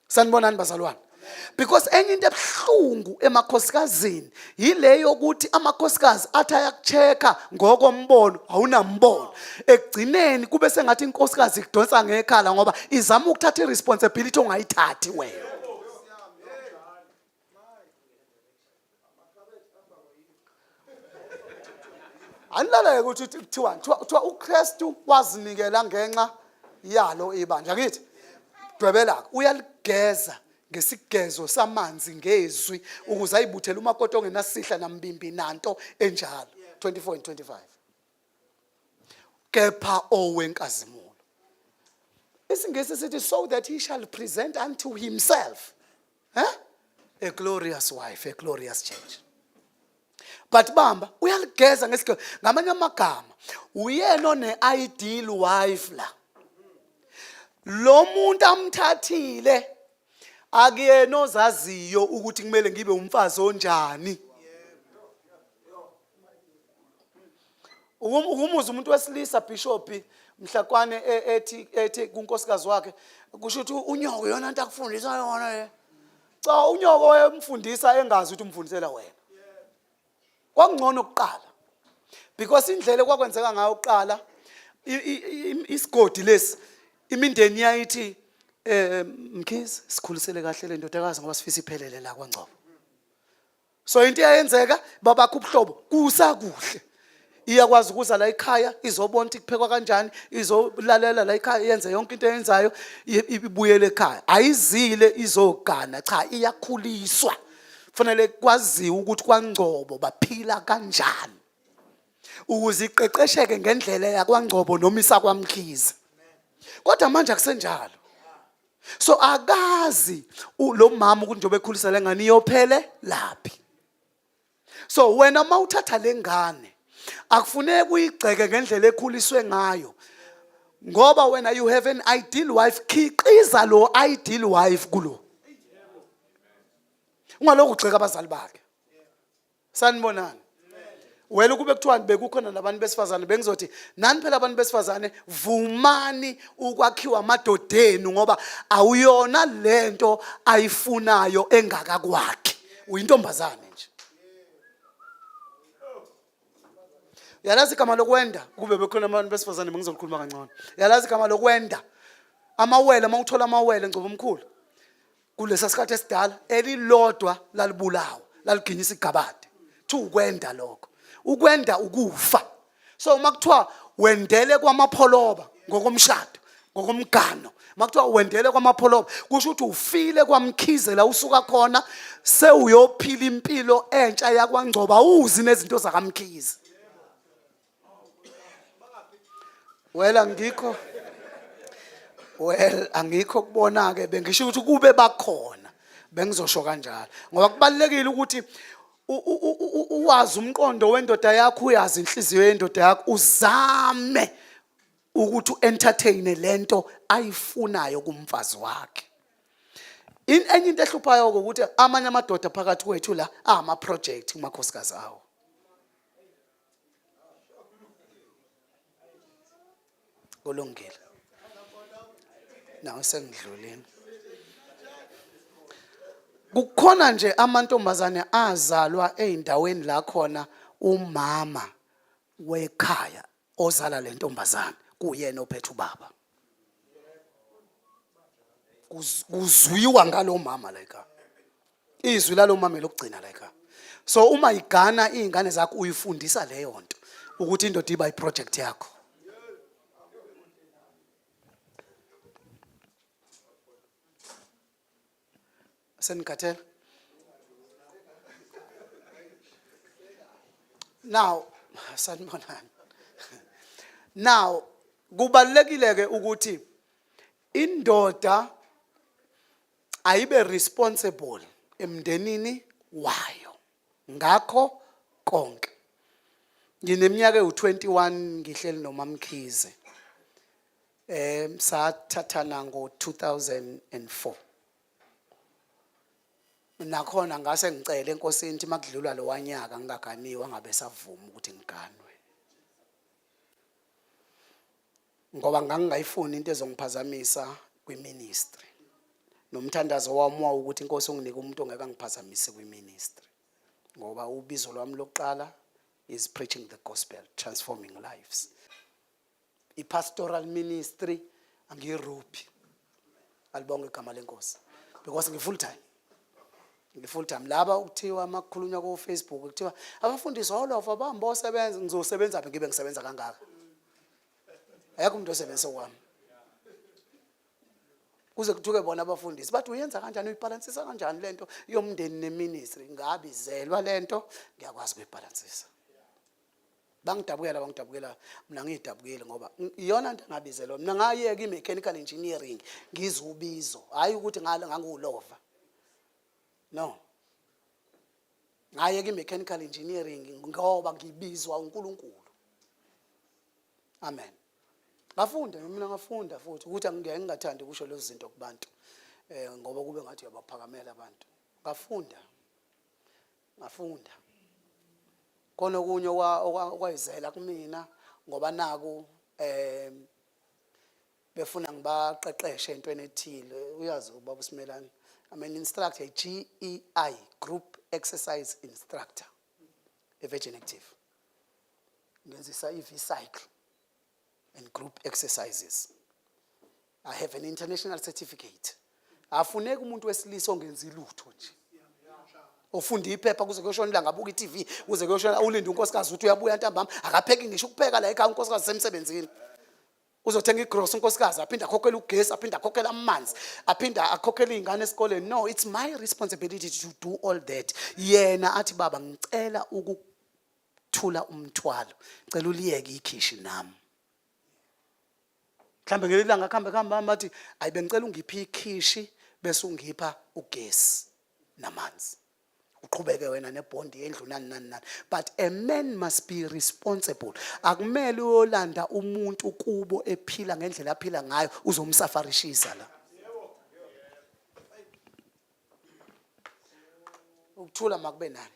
Sanibonani bazalwane. Because enye into ebuhlungu emakhosikazini yile yokuthi amakhosikazi athi ayakuchecka ngokombono, awunambono. Ekugcineni kube sengathi inkosikazi ikudonsa ngekhala ngoba izama ukuthatha iresponsibility ongayithathi wena. Anilalele ukuthi kuthiwani. Kuthiwa uKristu wazinikela ngenxa yalo ibandla. Ngithi dwebela uyaligeza ngesigezo samanzi ngezwi ukuze ayibuthele umakoti ongenasihla nambimbi nanto enjalo. 24 and 25. Kepha owenkazimulo. IsiNgisi sithi so that he shall present unto himself eh? a glorious wife, a glorious church. But bamba uyaligeza ngesigezo ngamanye amagama uyena one ideal wife la. Lo muntu amthathile akuyena ozaziyo ukuthi kumele ngibe umfazi onjani. Ukumuza umuntu wesilisa bishop mhlakwane e, ethi ethi kunkosikazi wakhe kusho ukuthi unyoko yona into akufundisa yona le. Cha unyoko wayemfundisa engazi ukuthi umfundisela wena. Kwakungcono kuqala. Because indlela ekwakwenzeka ngayo kuqala isigodi lesi imindeni yayithi eh Mkhize sikhulisele kahle le ndodakazi ngoba sifisa iphelele la kwaNgcobo. So into eyayenzeka babakho ubuhlobo kusakuhle. Iyakwazi ukuza la ekhaya izobona ukuthi kuphekwa kanjani, izolalela la ekhaya yenze yonke into eyenzayo ibuyele ekhaya. Ayizile izogana cha iyakhuliswa. Kufanele kwaziwe ukuthi kwaNgcobo baphila kanjani. Ukuze iqeqesheke ngendlela yakwaNgcobo noma isakwaMkhize. Kodwa manje akusenjalo. So akazi lo mama ukuthi njengoba ekhulisa le ngane iyophele laphi. So wena uma uthatha le ngane akufuneki uyigxeke ngendlela ekhuliswe ngayo ngoba wena you have an ideal wife khiqiza lo ideal wife kulo. Ungalokhu ugxeka abazali bakhe. Sanibonani. Wena ukube kuthiwa bekukhona nabantu besifazane bengizothi nani phela abantu besifazane vumani ukwakhiwa amadodenu ngoba awuyona lento ayifunayo engakakwakhe uyintombazane nje. Yalazi igama lokwenda kube bekhona abantu besifazane bengizokhuluma kangcono. Yalazi igama lokwenda amawele uma uthola amawele ngcobo omkhulu kulesa sikhathi esidala elilodwa lalibulawa laliginyisa igabade thi ukwenda lokho ukwenda ukufa so uma kuthiwa wendele kwamapholoba ngokomshado ngokomgano uma kuthiwa wendele kwamapholoba kusho ukuthi ufile kwamkhize la usuka khona sewuyophila impilo entsha yakwangcoba uzi nezinto zakamkhize Well angikho Well angikho kubona ke bengisho ukuthi kube bakhona bengizosho kanjalo ngoba kubalekile ukuthi uwazi umqondo wendoda yakho uyazi inhliziyo yendoda yakho uzame ukuthi uentertain lento ayifunayo kumfazi wakhe. Enye into ehluphayo ukuthi amanye amadoda phakathi kwethu la ama project kumakhosikazi awo. Kulungile. Nawe sengidlulile. Kukhona nje amantombazane azalwa ezindaweni la khona umama wekhaya ozala le ntombazane kuyena ophethe ubaba. Kuzwiwa ngalo mama la ekhaya. Izwi lalo mama elokugcina la ekhaya. So uma igana izingane zakho uyifundisa leyo nto ukuthi indoda iba iproject yakho. Senikhathele? Now, sanibonani. Now, kubalekile ke ukuthi indoda ayibe responsible emndenini wayo ngakho konke. Ngineminyaka ewu-21 ngihleli noMamkhize. Sathathana ngo-2004. Nakhona ngase ngicele enkosini ukuthi makudlulwa lowa nyaka ngingaganiwe angabe esavuma ukuthi ngiganwe. Ngoba ngangingayifuni into ezongiphazamisa kwiministry. Nomthandazo wami wawukuthi inkosi unginike umuntu ongeke angiphazamise kwiministry. Ngoba ubizo lwami lokuqala is preaching the gospel, transforming lives. I-pastoral ministry angiyiruphi. Alibonge igama lenkosi. Because ngi full time. Ngi-full time. Laba ukuthiwa makukhulunywa ko Facebook kuthiwa abafundisi olova bahamba osebenza, ngizosebenza phi ngibe ngisebenza kangaka? Akekho umuntu osebenza kwami. Kuze kuthuke bona abafundisi bathi, "Uyenza kanjani, uyibhalansisa kanjani lento yomndeni neministry?" Ngabizelwa lento, ngiyakwazi ukuyibhalansisa. Bangidabukela, bangidabukela, mina ngiyidabukile ngoba iyona nto engabizelwa mina. Ngayeka i-mechanical engineering ngizubizo, hhayi ukuthi ngale ngangiwulova. No, ngayeka i-mechanical engineering ngoba ngibizwa uNkulunkulu. Amen. Ngafunda mina, ngafunda futhi ukuthi angike ngingathandi ukusho lezi zinto kubantu ngoba kube ngathi uyabaphakamela abantu. Ngafunda, ngafunda khona okunye okwayizela kumina ngoba naku befuna ngibaqeqeshe entweni ethile. Uyazi ubaba uSimelane, I'm an instructor, GEI, group exercise instructor, eVirgin Active. Ngenzisa i-V cycle and group exercises. I have an international certificate. Afuneki umuntu wesilisa ongenzi lutho nje, ofunda iphepha kuze kuyoshona ilanga, abuka i-TV kuze kuyoshona, ulinde unkosikazi ukuthi uyabuya ntambama, akapheki ngisho ukupheka la ekhaya, unkosikazi semsebenzini, uzothenga igrosa unkosikazi, aphinde akhokhele ugesi, aphinde akhokhele amanzi, aphinde akhokhele iy'ngane esikoleni. No, it's my responsibility to do all that. Yena athi, "Baba, ngicela ukuthula umthwalo, ngicela uliyeke ikhishi nami." Mhlambe ngelinye ilanga kuhambe kuhambe hamba athi, "Ayi, bengicela ungiphe ikhishi bese ungipha ugesi namanzi, uqhubeke wena nebhondi yendlu," nani nani nani. But a man must be responsible. Akumele uyolanda umuntu kubo ephila ngendlela aphila ngayo, uzomsafarishisa la. Ukuthula makube nani.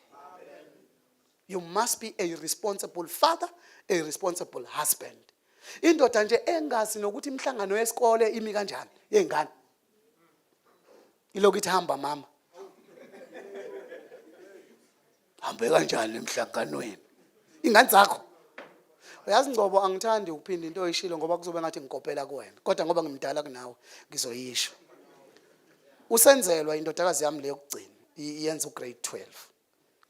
You must be a responsible father, a responsible husband. Indoda nje engazi nokuthi imihlangano yesikole imi kanjani yey'ngane, ilokhu ithi, "Hamba mama." Hambe kanjani emhlanganweni ingane zakho? Uyazi Ngcobo, angithandi ukuphinda into oyishilo ngoba kuzobe ngathi ngikopela kuwena, kodwa ngoba ngimdala kunawe ngizoyisho. Usenzelwa indodakazi yami leyo yokugcina, iyenza ugrade 12.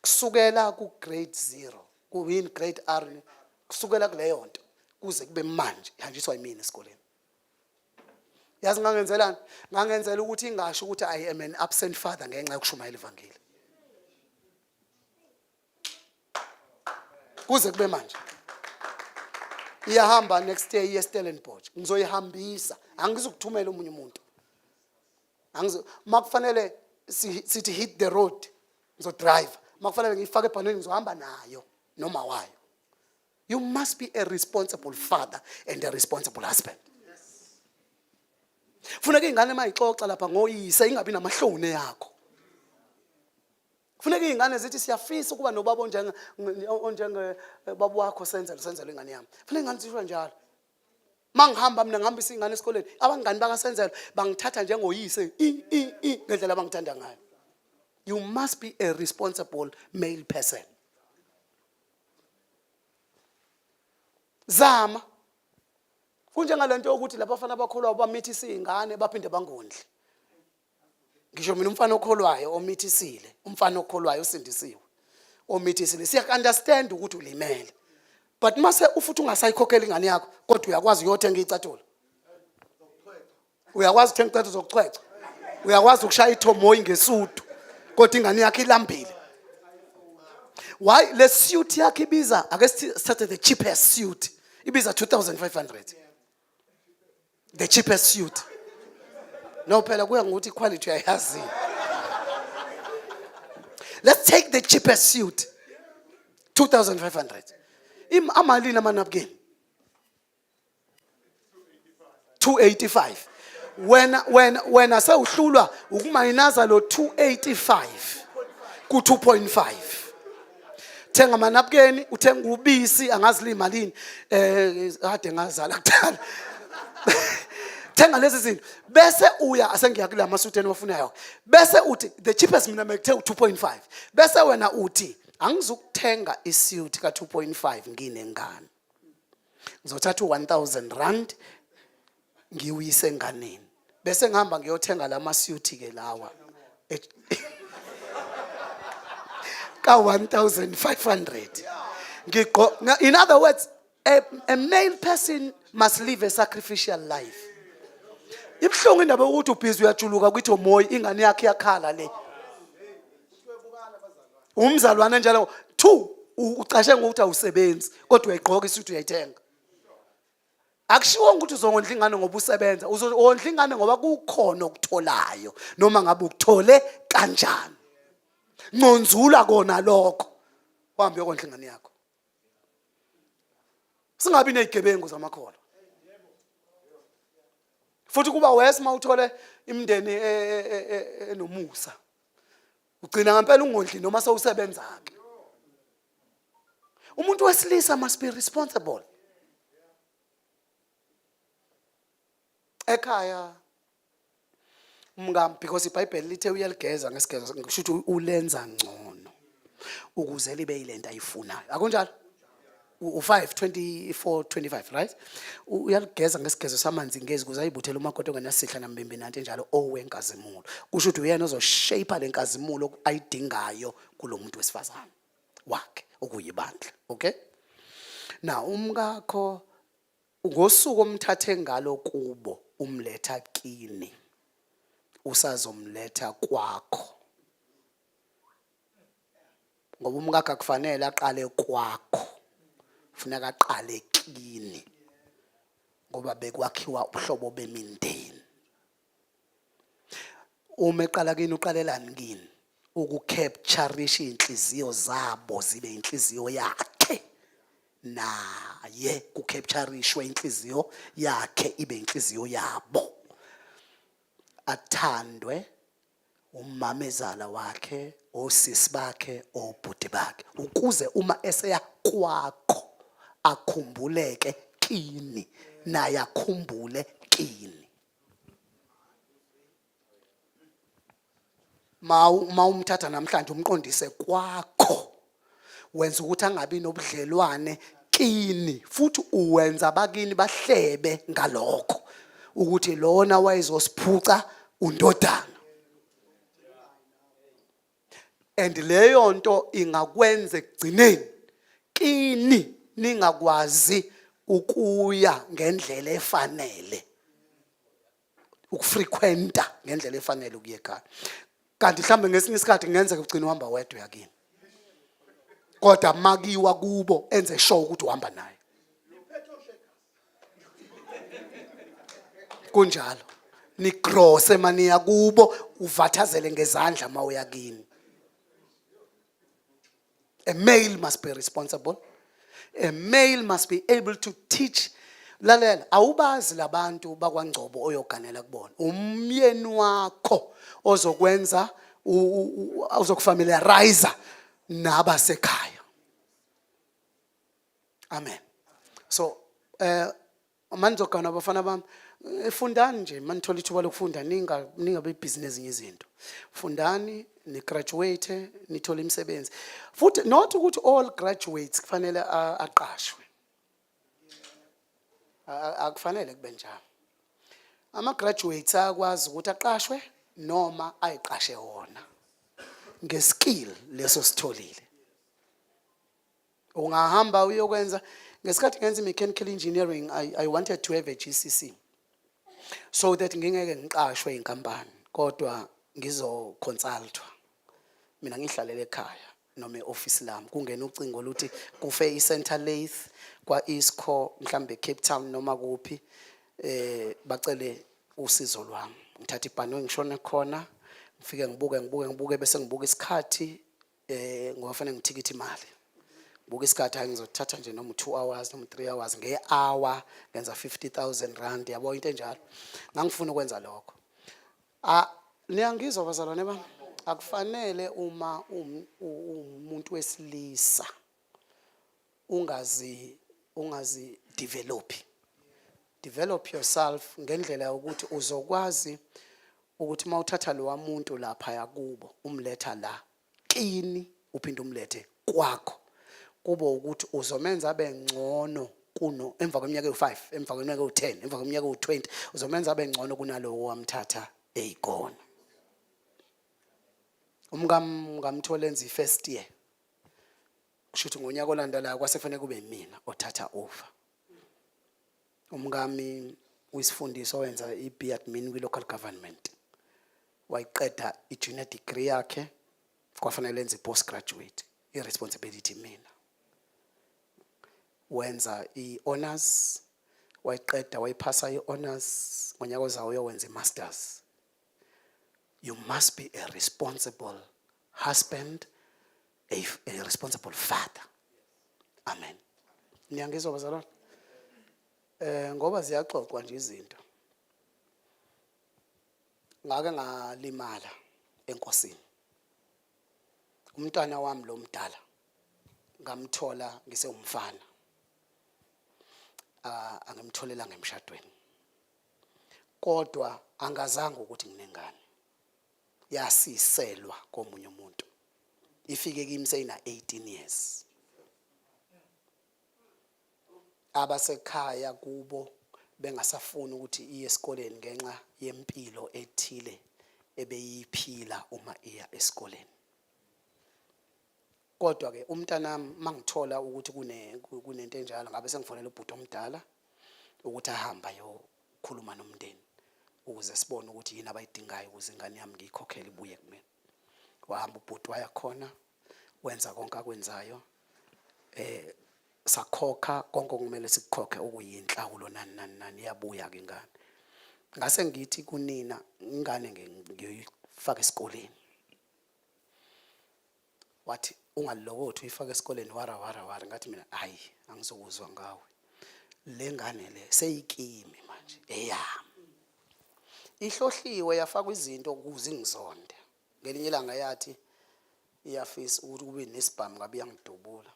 Kusukela ku-grade 0, kuyini, grade R, kusukela kuleyo nto kuze kube manje ihanjiswa yimina esikoleni. Yazi ngangenzelani? Ngangenzela ukuthi ingasho ukuthi I am an absent father ngenxa yokushumayela ivangeli. Kuze kube manje iyahamba. Next year iye Stellenbosch, ngizoyihambisa, angizukuthumela omunye umuntu. Angizo makufanele sithi hit the road, ngizodrive. Makufanele ngiyifake ebhanweni, ngizohamba nayo noma wayo. You must be a responsible father and a responsible husband. Funeka ingane mayixoxa lapha ngoyise ingabi namahloni yakho. Funeka iy'ngane zithi, "Siyafisa ukuba nobaba onjenge onjenge baba wakho." Senzele, senzele ingane yami. Funeka ingane zisho njalo. Uma ngihamba mina, ngihambisa iy'ngane esikoleni, abangani bakasenzelo bangithatha njengoyise i i i ngendlela abangithanda ngayo. You must be a responsible male person. Zama kunjengalento yokuthi labafana abakholwayo bamithisa iy'ngane baphinde bangondli. Ngisho mina, umfana okholwayo omithisile, umfana okholwayo osindisiwe omithisile, siyak-understand ukuthi ulimele, but mase ufuthi ungasayikhokhela ingane yakho, kodwa uyakwazi uyothenga iy'cathulo, uyakwazi ukuthenga iy'cathulo zokuchwecha, uyakwazi ukushaya ithomoyi ngesudu, kodwa ingane yakho ilambile. Why? Le suit yakho ibiza, ake sithathe the cheapest suit, ibiza 2500, the cheapest suit. No, phela kuya ngokuthi iquality uyayazi. Let's take the cheapest suit, 2500. Amalini amanapkin? 285. Wena sewuhlulwa ukumayinaza lo 285 ku 2.5. Thenga amanapkeni, uthenga ubisi, angazi limalini, kade ngazala kudala. Thenga lezi zinto bese uya asengiya kula masuthi eniwafunayo, bese uthi the cheapest mina mekuthe u2.5, bese wena uthi, "Angizukuthenga isuit ka 2.5 nginengane, ngizothatha u1000 rand ngiwuyise enganeni, bese ngihamba ngiyothenga lama suit ke lawa." Ka 1500. Ngigqo In other words, a male person must live a sacrificial life. Ibuhlungu indaba yokuthi ubhizi uyajuluka kwithi omoyi, ingane yakhe iyakhala le. Umzalwane njalo two ucashe ngokuthi awusebenzi, kodwa uyayigqoka isuthi, uyayithenga. Akushiwo ukuthi uzongondla ingane ngoba usebenza, uzondla ingane ngoba kukhona okutholayo, noma ngabe ukuthole kanjani. Nconzula kona lokho, uhambe uyokondla ingane yakho. Singabi nezigebengu zamakholwa. Futhi kuba worse mawuthole imindeni enomusa, ugcina ngempela ungondli noma sewusebenza ke. Umuntu wesilisa must be responsible ekhaya. Umngami, because iBhayibheli lithe uyaligeza ngesigezo, ngisho ukuthi ulenza ngcono ukuze libe yilento ayifunayo, akunjalo? U5 24 25, right? Uyaligeza ngesigezo samanzi ngezi ukuze ayibuthele umakoti ongenasihla nambimbi nanto enjalo, owenkazimulo. Kusho ukuthi uyena ozoshape lenkazimulo ayidingayo kulo muntu wesifazane wakhe, okuyibandla. Okay, now umkakho, ngosuku omthathe ngalo kubo umletha kini, usazomletha kwakho, ngoba umkakho akufanele aqale kwakho, funeka aqale kini, ngoba bekwakhiwa ubuhlobo bemindeni. Uma eqala kini, uqalelani kini? Ukucaptureisha inhliziyo zabo zibe inhliziyo yakhe, naye kucapturishwe inhliziyo yakhe ibe inhliziyo yabo, athandwe umamezala wakhe, osisi bakhe, obhuti bakhe, ukuze uma eseya kwakho akhumbuleke kini, naye akhumbule kini. Ma umthatha namhlanje umqondise kwakho, wenza ukuthi angabi nobudlelwane kini, futhi uwenza abakini bahlebe ngalokho ukuthi lona wayezosiphuca undodana. And leyo nto ingakwenza ekugcineni kini ningakwazi ukuya ngendlela efanele, ukufrequenta ngendlela efanele ukuya ekhaya. Kanti mhlawumbe ngesinye isikhathi kungenzeka ugcine uhamba wedwa uyakini, kodwa makiwa kubo enze sure ukuthi uhamba naye. Kunjalo, nigrose maniya kubo, uvathazele ngezandla mawuya kini. A male must be responsible. A male must be able to teach. Lalela, awubazi labantu bakwaNgcobo oyoganela kubona. Umyeni wakho ozokwenza uzokufamiliarize nabasekhaya. Amen. So manizogana, abafana bami, fundani nje manithola ithuba lokufunda, ningabe busy nezinye izinto. Fundani, ni graduate, nithole imisebenzi. Futhi not ukuthi all graduates kufanele aqashwe. Akufanele kube njalo. Ama graduates ayakwazi ukuthi aqashwe noma ayiqashe wona ngeskill leso sitholile. Ungahamba uyokwenza. Ngesikhathi ngenza i-mechanical engineering, I wanted to have a GCC so that ngingeke ngiqashwe inkampani, kodwa ngizoconsultwa, mina ngihlalele ekhaya noma e-office lami, kungena ucingo luthi kufe i-center lathe kwa-Isco, mhlambe Cape Town noma kuphi, bacele usizo lwami. Ngithatha ibhanoyi, ngishone khona, ngifike ngibuke, ngibuke, ngibuke, bese ngibuka isikhathi, ngoba fanele ngithikithi imali. Buka isikhathi, hayi, ngizothatha nje noma 2 hours noma 3 hours, nge-hour ngenza R50,000, yabo, into enjalo. Ngangifuna ukwenza lokho. Ah, niyangizwa, bazalwane bami? Akufanele uma umuntu wesilisa ungazi develop. Develop yourself ngendlela yokuthi uzokwazi ukuthi mawuthatha lo muntu lapha yakubo umletha la kini, uphinde umlethe kwakho, kube ukuthi uzomenza abe ngcono kuno emva kweminyaka ewu-5, emva kweminyaka ewu-10, emva kweminyaka ewu-20, uzomenza abe ngcono kunalowo wamthatha eyikona. Umkami ngamthola enza i-first year. Kusho ukuthi ngonyaka olandelayo kwase kufanele kube mina othatha over. Umkami uyisifundiswa, wenza i-B admin kwi-local government, wayiqeda i-junior degree yakhe, kwafanele enze i-postgraduate. I-responsibility mina. Wenza i-honors, wayiqeda, wayiphasa i-honors. Ngonyaka ozayo uyowenza i-masters. You must be a responsible husband, a responsible father. Amen. Niyangizwa, bazalwane? Ngoba ziyaxoxwa nje izinto. Ngake ngalimala enkosini. Umntwana wami lo mdala ngamthola ngisewumfana. Ah, angimtholela ngemshadweni. Kodwa angazange ukuthi nginengane. Yasiselwa komunye umuntu. Ifike kimi seyina 18 years. Abasekhaya kubo bengasafuni ukuthi iye esikoleni ngenxa yempilo ethile ebeyiphila uma iya esikoleni. Kodwa ke umntanami, mangithola ukuthi kunento enjalo, ngabe sengifonela ubhuti omdala ukuthi ahambe ayokhuluma nomndeni ukuze sibone ukuthi yini abayidingayo ukuze ingane yami ngiyikhokhele ibuye kumina. Wahamba ubhuti, waya khona, wenza konke akwenzayo, sakhokha konke okumele sikukhokhe okuyinhlawulo, nani nani nani. Iyabuya ke ingane. Ngase ngithi kunina, ingane ngiyoyifaka esikoleni. Wathi, "Ungalokothi uyifake esikoleni, wara wara wara." Ngathi mina, "Hayi, angizokuzwa ngawe. Le ngane le seyikimi manje, eyami. Ihlohliwe, yafakwa izinto ukuze ingizonde." Ngelinye ilanga yathi iyafisa ukuthi kube nesibhamu, ngabe iyangidubula.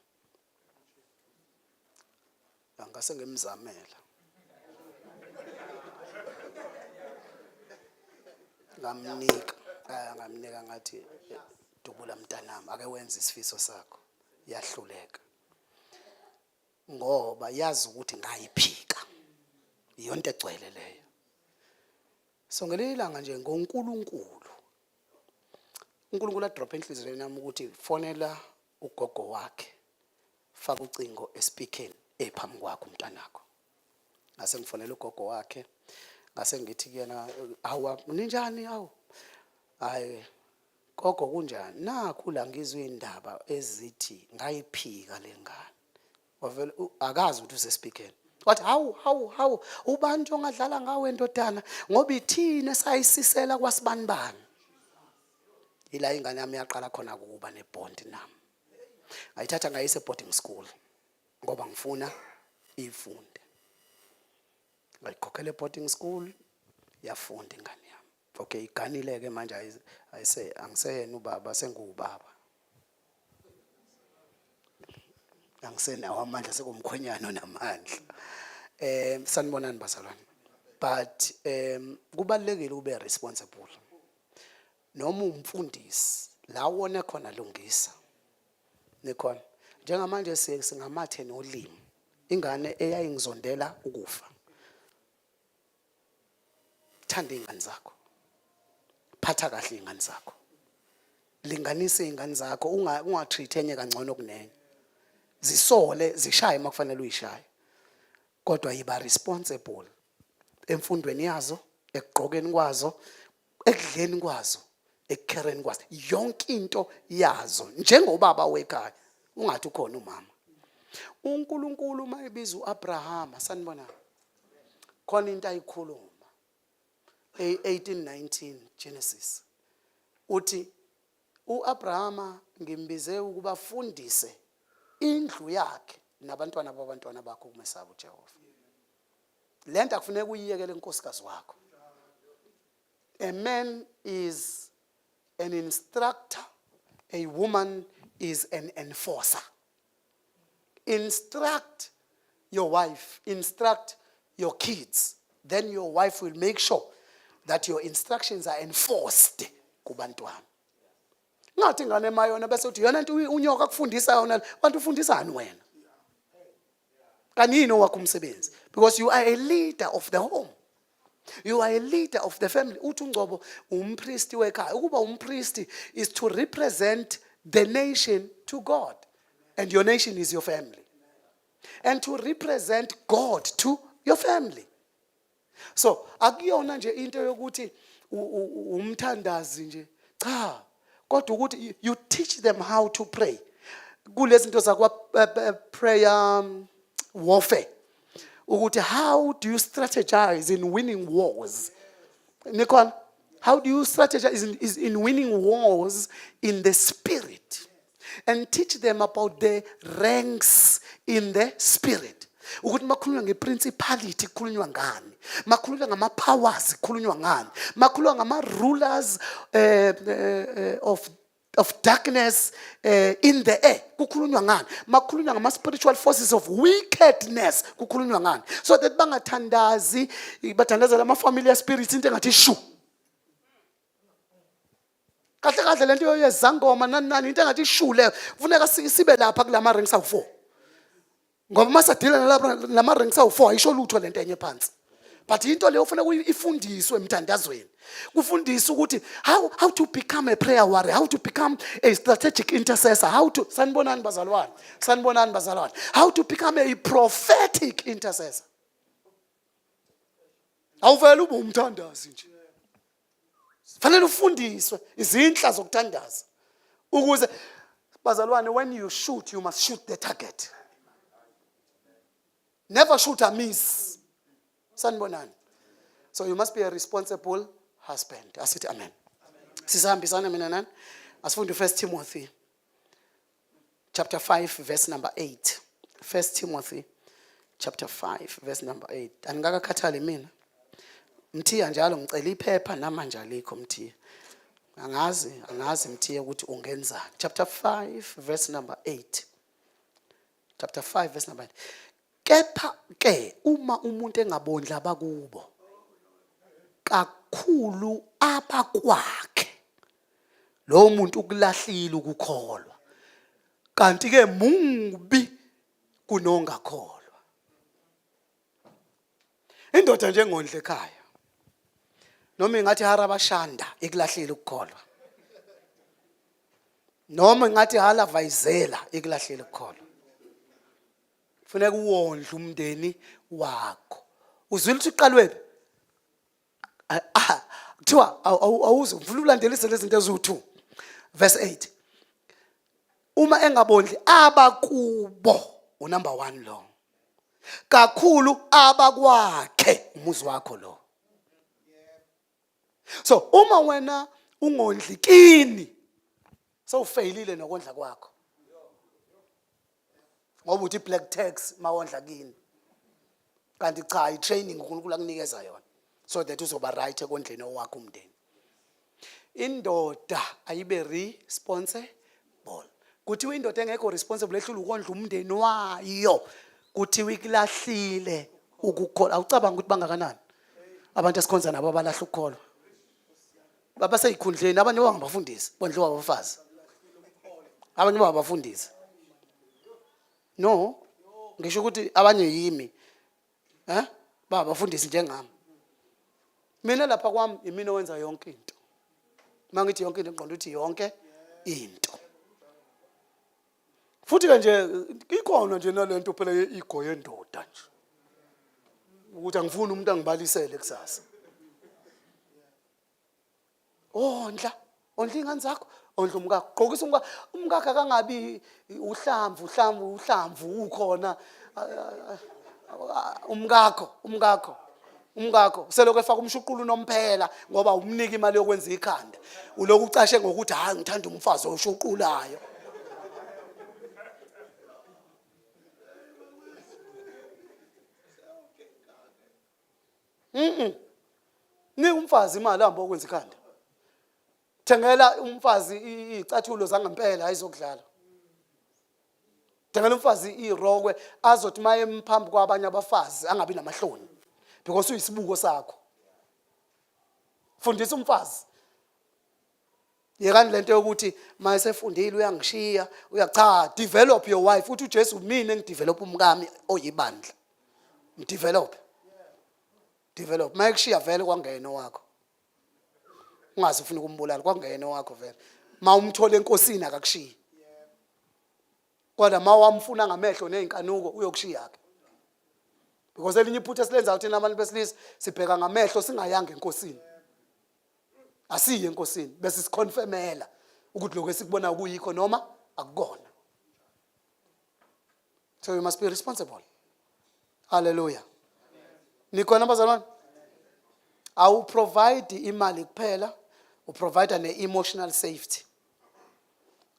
Angase ngimzamela, ngamnika, ngathi, "Dubula mntanami, ake wenze isifiso sakho." Yahluleka ngoba yazi ukuthi ngayiphika. Iyonto egcwele leyo. So ngelinye ilanga nje ngoNkulunkulu, uNkulunkulu adrop enhliziyweni yami ukuthi fonela ugogo wakhe, faka ucingo espeakeni ephambi kwakho umntanakho. Ngase ngifonela ugogo wakhe, ngase ngithi kuyena, "Hawa, ninjani? Hawu, hayi gogo, kunjani? Nakhu la ngizwe indaba ezithi ngayiphika lengane." Wavele akazi ukuthi usespeakeni. Wathi, "Hawu, hawu, hawu, ubani ongadlala ngawe ndodana, ngoba ithina esayisisela kwasibanibani." Ila ingane yami yaqala khona ukuba nebond nami. Ngayithatha ngayisa boarding school ngoba ngifuna ifunde. Ngayikhokhela boarding school, yafunda ingane yami. Okay, iganile ke manje, ayise angiseyena ubaba, sengubaba, angisenawo amandla, sekumkhwenyana onamandla. Sanibonani bazalwane. But kubalekile ube responsible noma umfundisi la wona khona. Lungisa nikhona njengamanje, singamathe nolimi. Ingane eyayingizondela ukufa. Thanda iy'ngane zakho, phatha kahle iy'ngane zakho, linganise iy'ngane zakho, ungatreat enye kangcono kunenye. Zisole, zishaye uma kufanele uyishaye, kodwa yiba responsible emfundweni yazo, ekugqokeni kwazo, ekudleni kwazo, ekukhereni kwazo, yonke into yazo njengobaba wekhaya. Ungathi ukhona umama. UNkulunkulu uma ebiza uAbrahama, sanibona, khona into ayikhuluma 18:19 Genesis, uthi uAbrahama ngimbize ukuba fundise indlu yakhe nabantwana babantwana bakho ukumesaba uJehova. Lento akufuneka uyiyekele inkosikazi wakho. A man is an instructor, a woman is an enforcer. Instruct your wife, instruct your kids, then your wife will make sure that your instructions are enforced kubantwana. Ngathi ingane mayona bese uthi yona into unyoka kufundisa yona, bantu ufundisani wena? Kanini owakho umsebenzi? Because you are a leader of the home, you are a leader of the family. Uthi ungcobo umpristi wekhaya. Ukuba umpristi is to represent the nation to God. And your nation is your family. And to represent God to your family. So akuyona nje into yokuthi umthandazi nje. Cha, kodwa ukuthi you teach them how to pray. Kulezi zinto zakwa prayer warfare. Ukuthi how do you strategize in winning wars? Nikhona? How do you strategize in winning wars in the spirit? And teach them about the ranks in the spirit. Ukuthi makhulunywa ngeprincipality kukhulunywa ngani, makhulunywa ngama-powers kukhulunywa ngani, makhulunywa ngama-rulers of darkness in the air kukhulunywa ngani, makhulunywa ngama-spiritual forces of wickedness kukhulunywa ngani, so that bangathandazi, bathandazela ama-familiar spirits, into engathi shu. Kahle kahle lento yezangoma nani nani, into engathi shu leyo. Kufuneka sibe lapha kulama ranks awu-4, ngoba masadila nalapha lama ranks awu-4, ayisho lutho lento enye phansi. But into leyo kufuneka ifundiswe emthandazweni, kufundiswe ukuthi how to become a prayer warrior, how to become a strategic intercessor, how to, sanibonani bazalwane, sanibonani bazalwane, how to become a prophetic intercessor. Awuvele ube umthandazi nje, fanele ufundiswe izinhla zokuthandaza, ukuze bazalwane, when you shoot, you must shoot the target, never shoot a miss. Sanibonani. So you must be a responsible husband. Asithi amen. Sisahambisana mina nani? Asifunde 1 Timothy chapter 5 verse number 8. 1 Timothy chapter 5 verse number 8. Angikakakhathali mina, Mthiya, njalo ngicela iphepha, namanje alikho, Mthiya. Angazi, angazi, Mthiya, ukuthi ungenzani. Chapter 5 verse number 8. Chapter 5 verse number 8. Kepha ke uma umuntu engabondla abakubo, kakhulu abakwakhe, lo muntu ukulahlile ukukholwa, kanti ke mubi kunongakholwa. Indoda njengondle ekhaya, noma ingathi harabashanda, ikulahlile ukukholwa, noma ingathi halavayizela, ikulahlile ukukholwa. Funeka uwondle umndeni wakho. Uzwile ukuthi uqalwephi? Ah, kuthiwa awuze ngifuna ulandelise lezi zinto eziwu-2. Verse 8, uma engabondli abakubo, unumber 1 lo, kakhulu abakwakhe, umuzi wakho lo. So uma wena ungondli kini, sewufeyilile nokondla kwakho, ngoba uthi black tax mawondla kini, kanti cha, i-training uNkulunkulu akunikeza yona so that uzoba right ekondleni owakho umndeni. Indoda ayibe responsible. Kuthiwa indoda engekho responsible, ehlula ukondla umndeni wayo, kuthiwa ikulahlile ukukholwa. Awucabanga ukuthi bangakanani abantu esikhonza nabo abalahla ukukholwa, babaseyikhundleni? Abanye bangabafundisi, bondliwa abafazi. Abanye bangabafundisi. No, ngisho ukuthi abanye yimi, bangabafundisi njengami. Mina lapha kwami imina owenza yonke into. Mangithi yonke into, ngiqonda ukuthi yonke into. Futhi ke nje ikhona nje nalento phela ye-ego yendoda nje, ukuthi angifuni umuntu angibalisele kusasa. Ondla, ondla iy'ngane zakho, ondla umkakho, gqokisa umkakho. Umkakho akangabi uhlamvu, uhlamvu, uhlamvu ukhona umkakho, umkakho, umkakho selokhu efaka umshuqulo unomphela, ngoba umnika imali yokwenza ikhanda, ulokhu ucashe ngokuthi, "Hayi, ngithanda umfazi oshuqulayo." Nika umfazi imali ahambe okwenza ikhanda. Thengela umfazi iy'cathulo zangempela, ayizokudlala. Thengela umfazi irokwe azothi uma emphambi kwabanye abafazi angabi namahloni, because uyisibuko sakho. Fundisa umfazi. Yekani lento yokuthi ma esefundile uyangishiya, uyacha. Develop your wife. Uthi uJesu, "Mina engidevelop umkami oyibandla." Mdevelop, develop. Ma ekushiya vele kwangena wakho, ungazi ufuna ukumbulala, kwangena wakho vele. Ma umthola enkosini, akakushiyi. Kodwa ma wamfuna ngamehlo nezinkanuko uyokushiya ke. Because elinye iphutha esilenzayo thina abantu besilisa sibheka ngamehlo singayanga enkosini. Asiye enkosini bese siconfirmela ukuthi lokho esikubonayo kuyikho noma akukona. So you must be responsible. Hallelujah. Nikhona bazalwane? Awu provide imali kuphela, uprovide ne-emotional safety.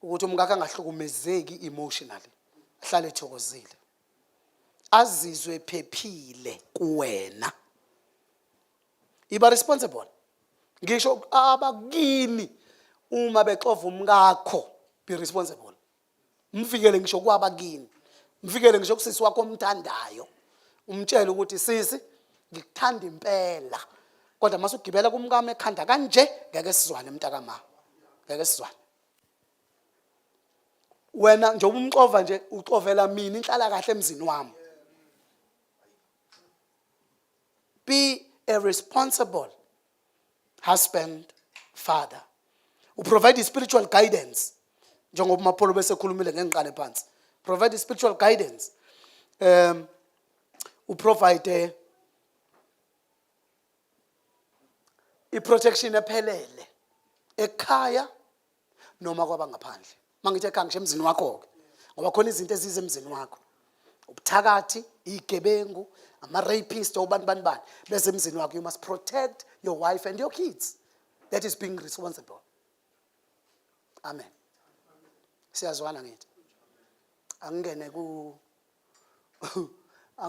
Ukuthi umkakhe angahlukumezeki emotionally, ahlale ethokozile. Azizwe phephile kuwena. Iba responsible. Ngisho abakini uma bexova umkakho, be responsible. Mvikele ngisho kwabakini. Mvikele ngisho kusisi wakho omthandayo. Umtshele ukuthi sisi ngikuthanda impela. Kodwa mase ugibela kumkami ekhanda kanje ngeke sizwane mntakama. Ngeke sizwane. Wena njengoba umxova nje uxovela mina inhlala kahle emzini wami. Be a responsible husband, father. Uprovide spiritual guidance. Njengoba uMapholo bese khulumile ngengiqale phansi. Provide spiritual guidance. Uprovide iprotection ephelele ekhaya noma kwabangaphandle. Mangithi ekhaya ngisho emzini wakho ke. Ngoba khona izinto ezize emzini wakho. Ubuthakathi, igebengu, ama rapist obani bani bani bese emzini wakho you must protect your wife and your kids. That is being responsible. Amen. Siyazwana ngithi. Angingene ku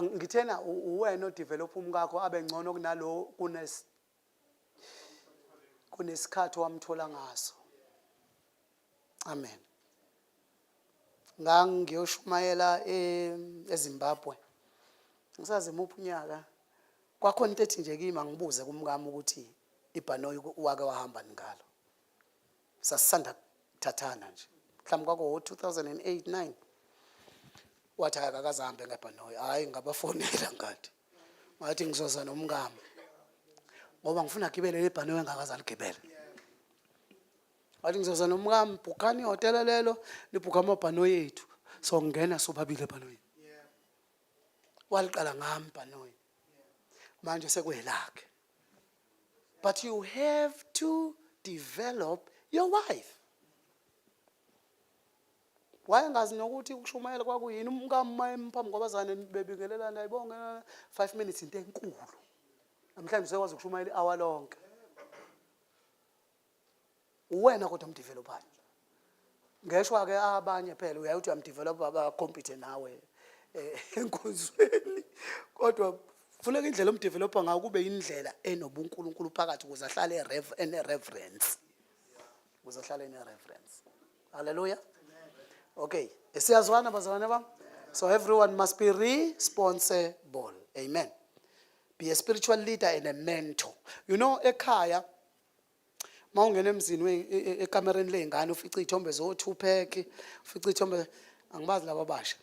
ngithena uwena odevelop umkakho abe ngcono kunalo kunes kunesikhathi wamthola ngaso. Amen. Ngangiyoshumayela eZimbabwe. Ngisazi muphi unyaka. Kwakhona into ethi nje kimi angibuze kumkami ukuthi ibhanoyi wake wahamba ngalo. Sasisanda kuthathana nje. Mhlawumbe kwako 2008 9. Wathi hayi akakaze ngebhanoyi. Hayi ngabafonela ngathi. Ngathi ngizoza nomkami. Ngoba ngifuna agibele lebhanoyi engakaze aligibele. Wathi ngizoza nomkami bhukhani ihhotela lelo nibhukha amabhanoyi ethu. So ngena sobabili ebhanoyini. Waliqala ngami ibhanoyi. Manje sekuyelakhe. But you have to develop your wife. Wayengazi nokuthi ukushumayela kwakuyini umkami mayemi phambi kwabazane bebingelelana ayibonge 5 minutes into enkulu. Namhlanje usekwazi ukushumayela i-hour lonke. Uwena kodwa umdevelopayo. Ngeshwa ke abanye phela uyaye uthi uyamdevelopa bacompete nawe enkonzweni. Kodwa funeka indlela omdevelopa ngayo kube indlela enobuNkulunkulu phakathi ukuze ahlale ene reverence. Ukuze ahlale ene reverence. Hallelujah. Okay, siyazwana bazalwane bami? So everyone must be responsible. Amen. Be a spiritual leader and a mentor. You know ekhaya mawungena emzini ekamereni ley'ngane ufice iy'thombe zo-Tupac, ufice iy'thombe angibazi laba abasha.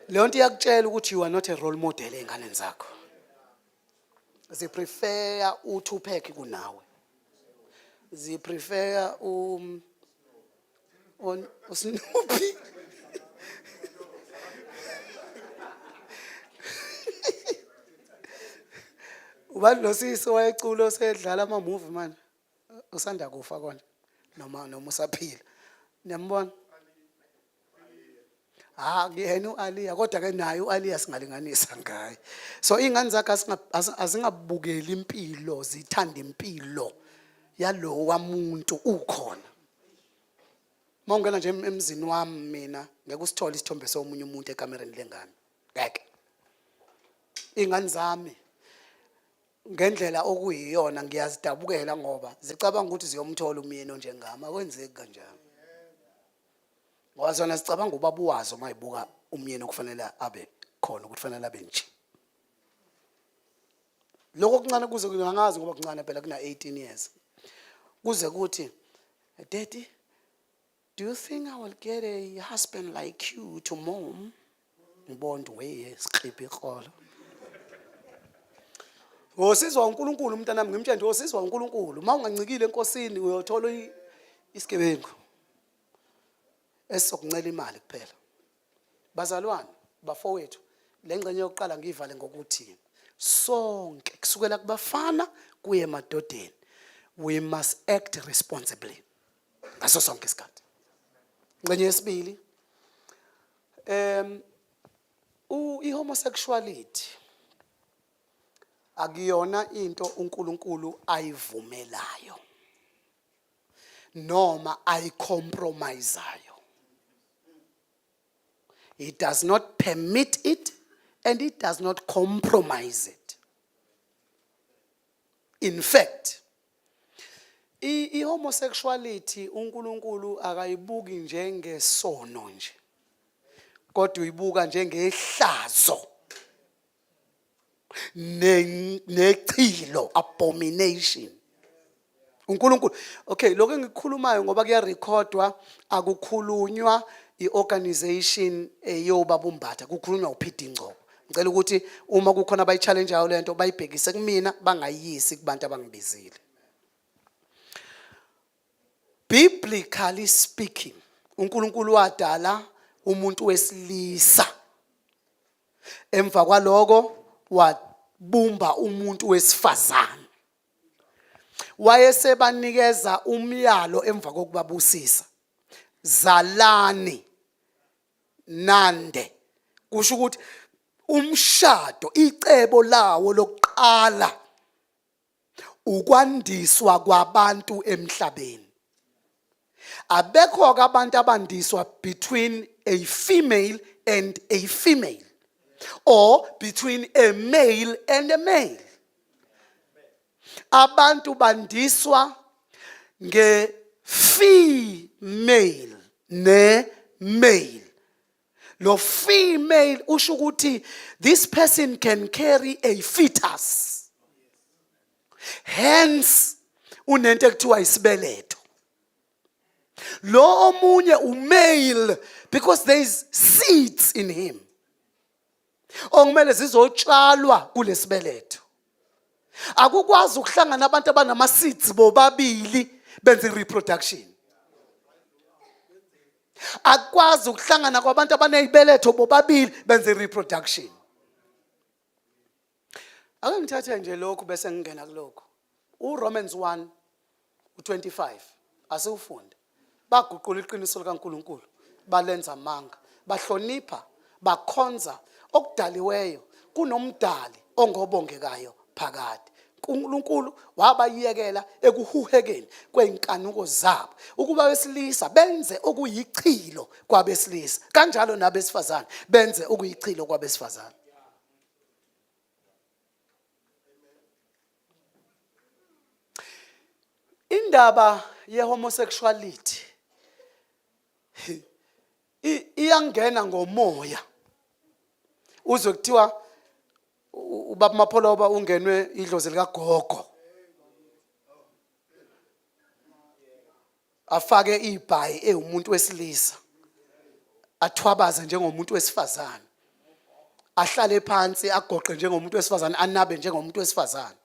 Leyo nto iyakutshela ukuthi you are not a role model ey'nganeni zakho. Ziprefer u-Tupac kunawe. Ziprefer on uSnoopy. Ubani lo sisi wayecula osedlala ama-movie manje? Usanda kufa kona noma usaphila. Niyambona? Ha kuyena uAliya kodwa ke naye uAliya singalinganisa ngaye. So ingane zakhe azingabukeli impilo, zithanda impilo yalowa muntu ukhona. Mawungena nje emzini wami mina ngeke usithole isithombe somunye umuntu ekamereni lengane. Ngeke. Ingane zami ngendlela okuyiyona ngiyazidabukela ngoba zicabanga ukuthi ziyomthola umyeni onjengami akwenzeki kanjalo. Ngoba zona zicabanga ubaba wazo mayibuka umyeni okufanele abe khona ukuthi fanele abe nje. Lokho kuncane kuze kungangazi ngoba kuncane phela kuna 18 years. Kuze kuthi daddy do you think I will get a husband like you to mom? Ngibona we sikhipha iqolo. Wosizwa uNkulunkulu mntanami ngimtshela nje wosizwa uNkulunkulu uma ungancikile enkosini uyothola isigebengu. Esizokuncela imali kuphela. Bazalwane, bafowethu, le ngxenye yokuqala ngiyivale ngokuthi sonke kusukela kubafana kuye emadodeni, we must act responsibly ngaso sonke isikhathi. Ngxenye yesibili, i-homosexuality akuyona into uNkulunkulu ayivumelayo noma ayicompromisayo. He does not permit it and he does not compromise it. In fact, i-homosexuality uNkulunkulu akayibuki njengesono nje, kodwa uyibuka njengehlazo nechilo, abomination. uNkulunkulu, okay, lokho engikukhulumayo ngoba kuyarekhodwa, akukhulunywa iorganization eyobaba uMbatha, kukhulunywa uPD Ngcobo. Ngicela ukuthi uma kukhona abayi-challengeayo lento bayibhekise kumina, bangayisi kubantu abangibizile. Biblically speaking, uNkulunkulu wadala umuntu wesilisa, emva kwaloko wabumba umuntu wesifazane, wayesebanikeza umyalo emva kokubabusisa, zalani nande. Kusho ukuthi umshado, icebo lawo lokuqala ukwandiswa kwabantu emhlabeni. Abekho ke abantu abandiswa between a female and a female or between a male and a male. Abantu bandiswa nge female ne male. Lo female usho ukuthi this person can carry a fetus, hence unento ekuthiwa isibeletho. Lo omunye umale because there is seeds in him okumele zizotshalwa kulesibeletho. Akukwazi ukuhlangana abantu abanama seeds bobabili benze reproduction. Akukwazi ukuhlangana kwabantu abanezibeletho bobabili benze reproduction. Ake ngithathe nje lokhu bese ngingena kulokhu. URomans 1 u25 asiwufunde. Baguqula iqiniso likaNkulunkulu balenza amanga, bahlonipha bakhonza okudaliweyo kunomdali ongobongekayo phakade. uNkulunkulu wabayekela ekuhuhekeni kwey'nkanuko zabo ukuba besilisa benze okuyichilo kwabesilisa, kanjalo nabesifazane benze okuyichilo kwabesifazane. Indaba ye-homosexuality iyangena ngomoya, uzwe kuthiwa ubaba Mapholoba ungenwe idlozi likagogo, afake ibhayi ewumuntu wesilisa, athwabaze njengomuntu wesifazane, ahlale phansi agoqe njengomuntu wesifazane, anabe njengomuntu wesifazane.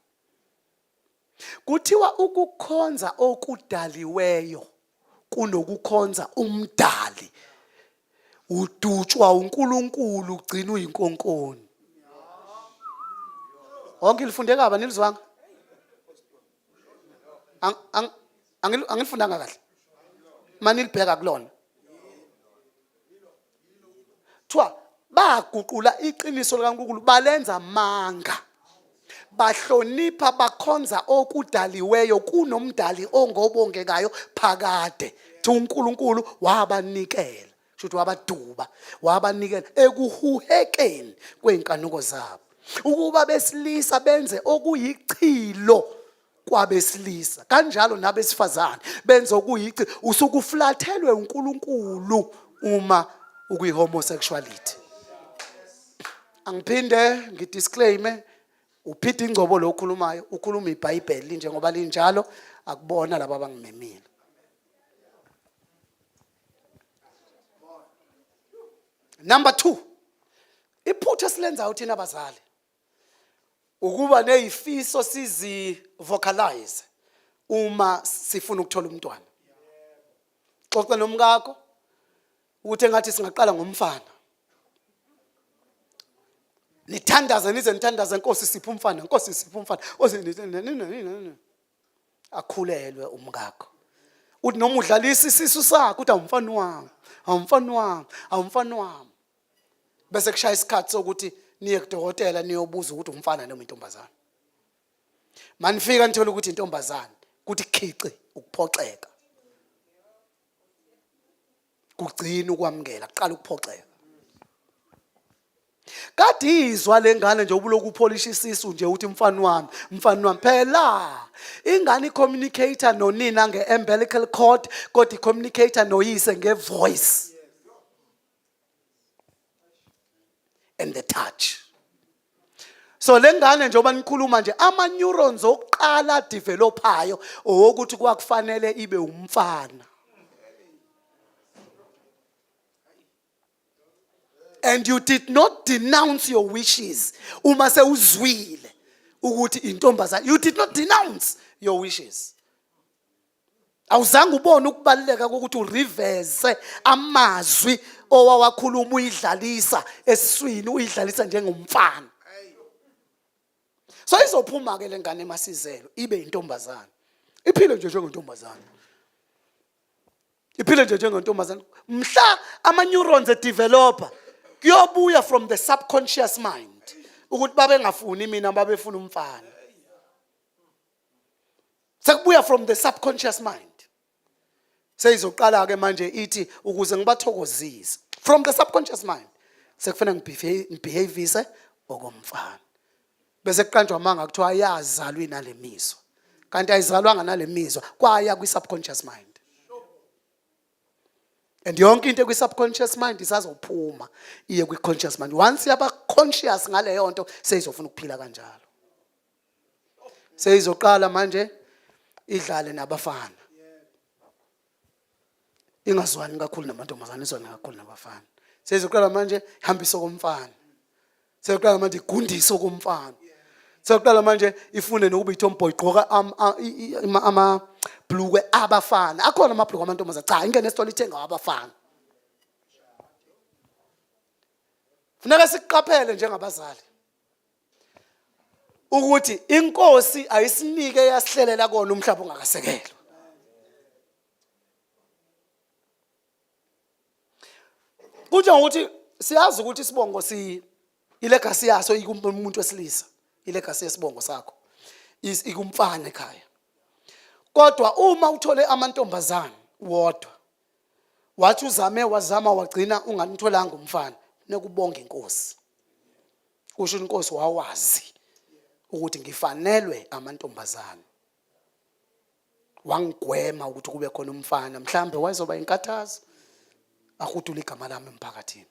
Kuthiwa ukukhonza okudaliweyo kunokukhonza umdali, udutshwa uNkulunkulu ugcina uyinkonkoni. Wonke ilifunde kaba nilizwanga? Angilifundanga kahle manilibheka kulona. Kuthiwa baguqula iqiniso likaNkulunkulu balenza amanga, bahlonipha bakhonza okudaliweyo kunomdali ongobongekayo phakade. Thi uNkulunkulu wabanikela, shuthi wabaduba, wabanikela ekuhuhekeni kwey'nkanuko zabo ukuba besilisa benze okuyichilo kwabesilisa, kanjalo nabesifazane benze okuyici. Usukuflathelwe uNkulunkulu uma ukwi-homosexuality. Angiphinde ngidisclaime, uPD Ngcobo lo okhulumayo, ukhuluma iBhayibheli njengoba linjalo, akubona laba abangimemile. Number 2, iphutha esilenzayo thina abazali ukuba nezifiso sizi vocalize uma sifuna ukuthola umntwana. Xoxa nomkakho. Ukuthi engathi singaqala ngomfana. Nithandaze nize nithandaze, Nkosi siphe umfana, Nkosi siphe umfana. Nkosi akhulelwe umkakho. Uthi noma udlalisa isisu sakho uthi awumfana wami, awumfana wami, awumfana wami. Bese kushaya isikhathi sokuthi niye kudokotela niyobuza ukuthi umfana noma intombazana. Manifika nithola ukuthi intombazane, kuthi khici ukuphoxeka. Kugcina ukwamukela, kuqala ukuphoxeka. Kade izwa lengane nje ubuloku upholisha isisu nje uthi mfana wami, mfana wami. Phela ingane icommunicator nonina nge-umbilical cord, kodwa icommunicator noyise nge-voice and the touch. So lengane njengoba nikhuluma nje ama neurons okuqala developayo owokuthi kwakufanele ibe umfana. And you did not denounce your wishes uma sewuzwile ukuthi intombazane. You did not denounce your wishes. Awuzange ubone ukubaluleka kokuthi uriveze amazwi owawakhuluma uyidlalisa esiswini, uyidlalisa njengomfana. So izophuma ke lengane emasizelo ibe intombazane, iphile nje njengentombazane, iphile nje njengentombazane. Mhla ama neurons edeveloper kuyobuya from the subconscious mind ukuthi babengafuni mina, babefuna umfana. Sekubuya from the subconscious mind. Seyizoqala ke manje ithi ukuze ngibathokozise from the subconscious mind sekufanele ngibehavise okomfana. Bese kuqanjwa amanga kuthiwa ayazalwa inalemizwa, kanti ayizalwanga nalemizwa, kwaya kwi subconscious mind. And yonke into ekwi subconscious mind isazophuma iye kwi conscious mind. Once yaba conscious ngaleyo nto, seyizofuna ukuphila kanjalo. Seyizoqala manje idlale nabafana, ingazwani kakhulu namantombazane, izwane kakhulu nabafana. Seyizoqala manje ihambise okomfana, seyizoqala manje igundise okomfana, seyizoqala manje ifune nokuba itomboy, igqoka amabhlukwe abafana. Akhona amabhlukwe amantombazane, cha, ingene esitolo ithenga abafana. Funeka sikuqaphele njengabazali ukuthi inkosi ayisinike yasihlelela kona umhlaba ungakasekelwa. Kunjengokuthi siyazi ukuthi isibongo si ilegacy yaso ikumuntu wesilisa, ilegacy yesibongo sakho ikumfana ekhaya. Kodwa uma uthole amantombazane wodwa, wathi uzame wazama wagcina ungamtholanga umfana, nekubonga inkosi. Kusho inkosi wawazi ukuthi ngifanelwe amantombazane, wangigwema ukuthi kube khona umfana, mhlambe wayezoba inkathazo ahudula igama lami emphakathini.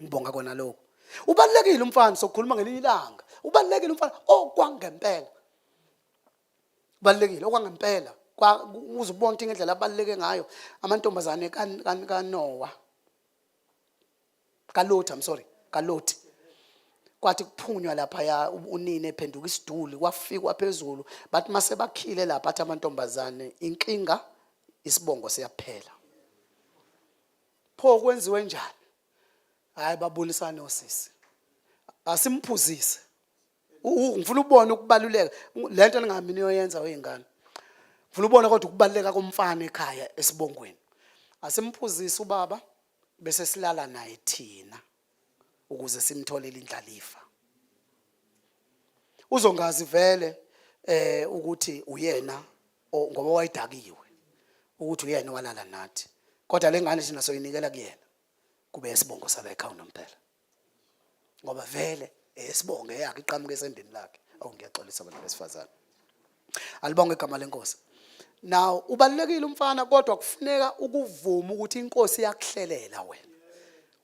Ngibonga kona lokho. Ubalulekile umfana, sokukhuluma ngelinye ilanga. Ubalulekile umfana okwangempela, ubalulekile okwangempela. Uze ubone ukuthi ngendlela abaluleke ngayo amantombazane kaNoah, kaLothi, I'm sorry, kaLothi. Kwathi kuphunywa lapha ya unina ephenduka isiduli, kwafikwa phezulu, bathi mase bakhile lapha, athi amantombazane inkinga isibongo siyaphela. Pho kwenziwe njani? Hayi, babonisane osisi, asimphuzise. Ngifuna ubone ukubaluleka lento ningahambi niyoyenza wey'ngane. Ngifuna ubone kodwa ukubaluleka komfana ekhaya esibongweni. Asimphuzise ubaba bese silala naye thina ukuze simtholele indlalifa. Uzongazi vele ukuthi uyena ngoba wayedakiwe, ukuthi uyena walala nathi, kodwa lengane thina soyinikela kuyena kube isibongo sala ekhaya unomphela, ngoba vele esibongo eyakhe iqhamuka esendeni lakhe. Awu, ngiyaxolisa abantu besifazane, alibonge igama lenkosi. Now ubalulekile umfana, kodwa kufuneka ukuvuma ukuthi inkosi iyakuhlelela wena,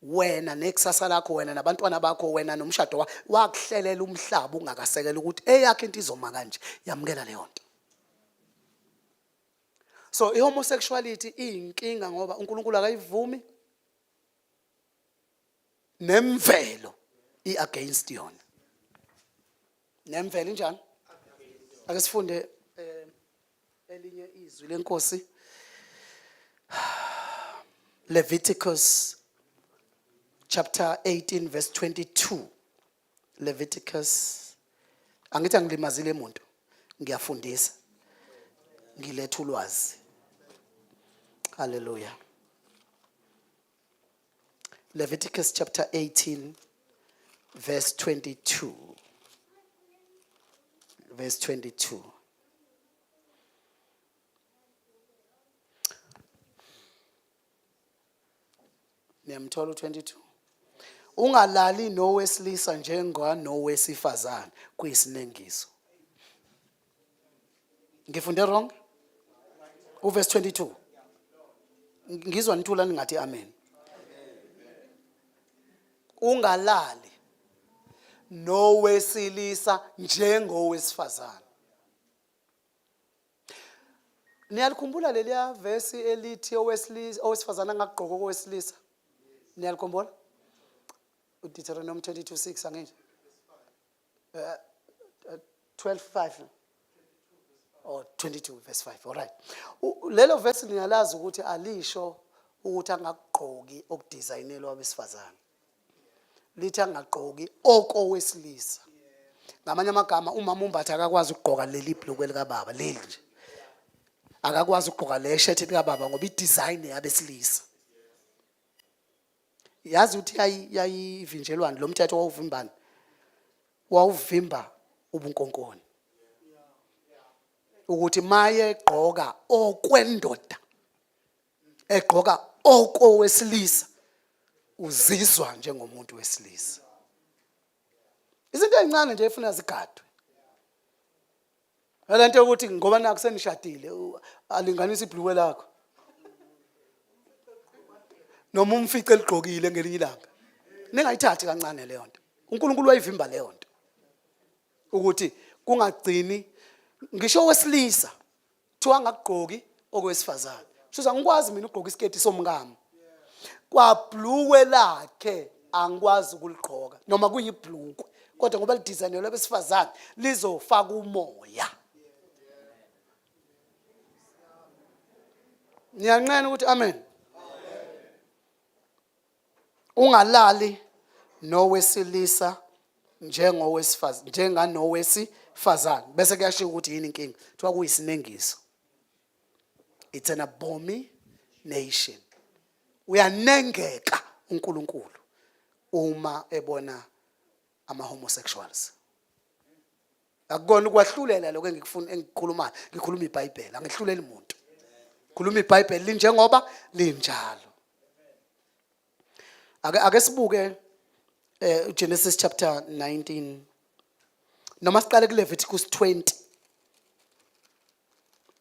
wena nekusasa lakho, wena nabantwana bakho, wena nomshado wakho. Wakuhlelela umhlaba ungakasekela ukuthi eyakhe into izoma kanje. Yamukela leyo nto. So i-homosexuality iyinkinga ngoba uNkulunkulu akayivumi, nemvelo i-against yona. Nemvelo injani? Ake sifunde elinye izwi lenkosi. Leviticus chapter 18 verse 22. Leviticus, angithi angilimazile umuntu, ngiyafundisa, ngiletha ulwazi. Hallelujah. Leviticus chapter 18 verse 22, verse 22. Niyamthola u22? Ungalali nowesilisa njenganowesifazane, kuyisinengiso. Ngifunde wrong uverse 22? Ngizwa nithula ningathi amen. Ungalali nowesilisa njengowesifazane. Niyalikhumbula leliya vesi elithi owesilisa, owesifazane angakugqoka owesilisa? Niyalikhumbula uDeuteronomy 22:6, angisho? 12:5 or 22 verse 5. All right. Lelo verse niyalazi ukuthi alisho ukuthi angakugqoki okudesignelwa abesifazane, lithi angagqoki okowesilisa. Ngamanye amagama, umama umbatha akakwazi ukugqoka leli bhlukwe likababa leli nje, akakwazi ukugqoka le shirt likababa ngoba i-design yabesilisa. Yazi ukuthi yayivinjelwani lo mthetho? Wawuvimbani? Wawuvimba ubunkonkoni, ukuthi maye egqoka okwendoda, egqoka okowesilisa, uzizwa njengomuntu wesilisa. Izinto ezincane nje efuna zigadwe lento yokuthi ngoba naku senishadile, alinganisa ibhluwe lakho noma umfice eligqokile ngelinye ilanga. Ningayithathi kancane leyo nto. UNkulunkulu wayivimba leyo nto ukuthi kungagcini ngisho owesilisa kuthiwa angakugqoki okwesifazane. Shuza angikwazi mina ukugqoka isiketi somkami, kwabhlukwe lakhe angikwazi ukuligqoka noma kuyibhlukwe, kodwa ngoba lidesignelwe abesifazane lizofaka umoya. Niyanqena ukuthi amen. Ungalali nowesilisa njengowesifazane, njenganowesifazane, bese kuyashiwo ukuthi yini inkinga. Kuthiwa kuyisinengiso, it's an abomination. Uyanengeka uNkulunkulu uma ebona ama homosexuals. Akukona ukwahlulela lokho engikufuna, engikukhulumayo. Ngikhuluma iBhayibheli, angihluleli umuntu. Khuluma iBhayibheli linjengoba linjalo. Ake sibuke Genesis chapter 19, noma siqale kuLeviticus 20,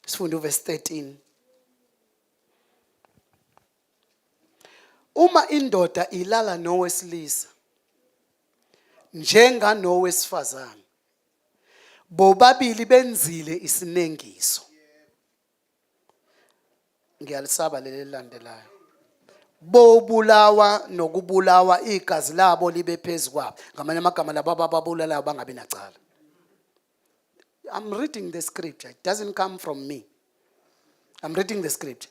sifunde uverse 13. Uma indoda ilala nowesilisa njenganowesifazane, bobabili benzile isinengiso. Ngiyalisaba leli elilandelayo. Bobulawa nokubulawa, igazi labo libe phezu kwabo. Ngamanye amagama, labo abababulalayo bangabi nacala. I'm reading the scripture, it doesn't come from me. I'm reading the scripture.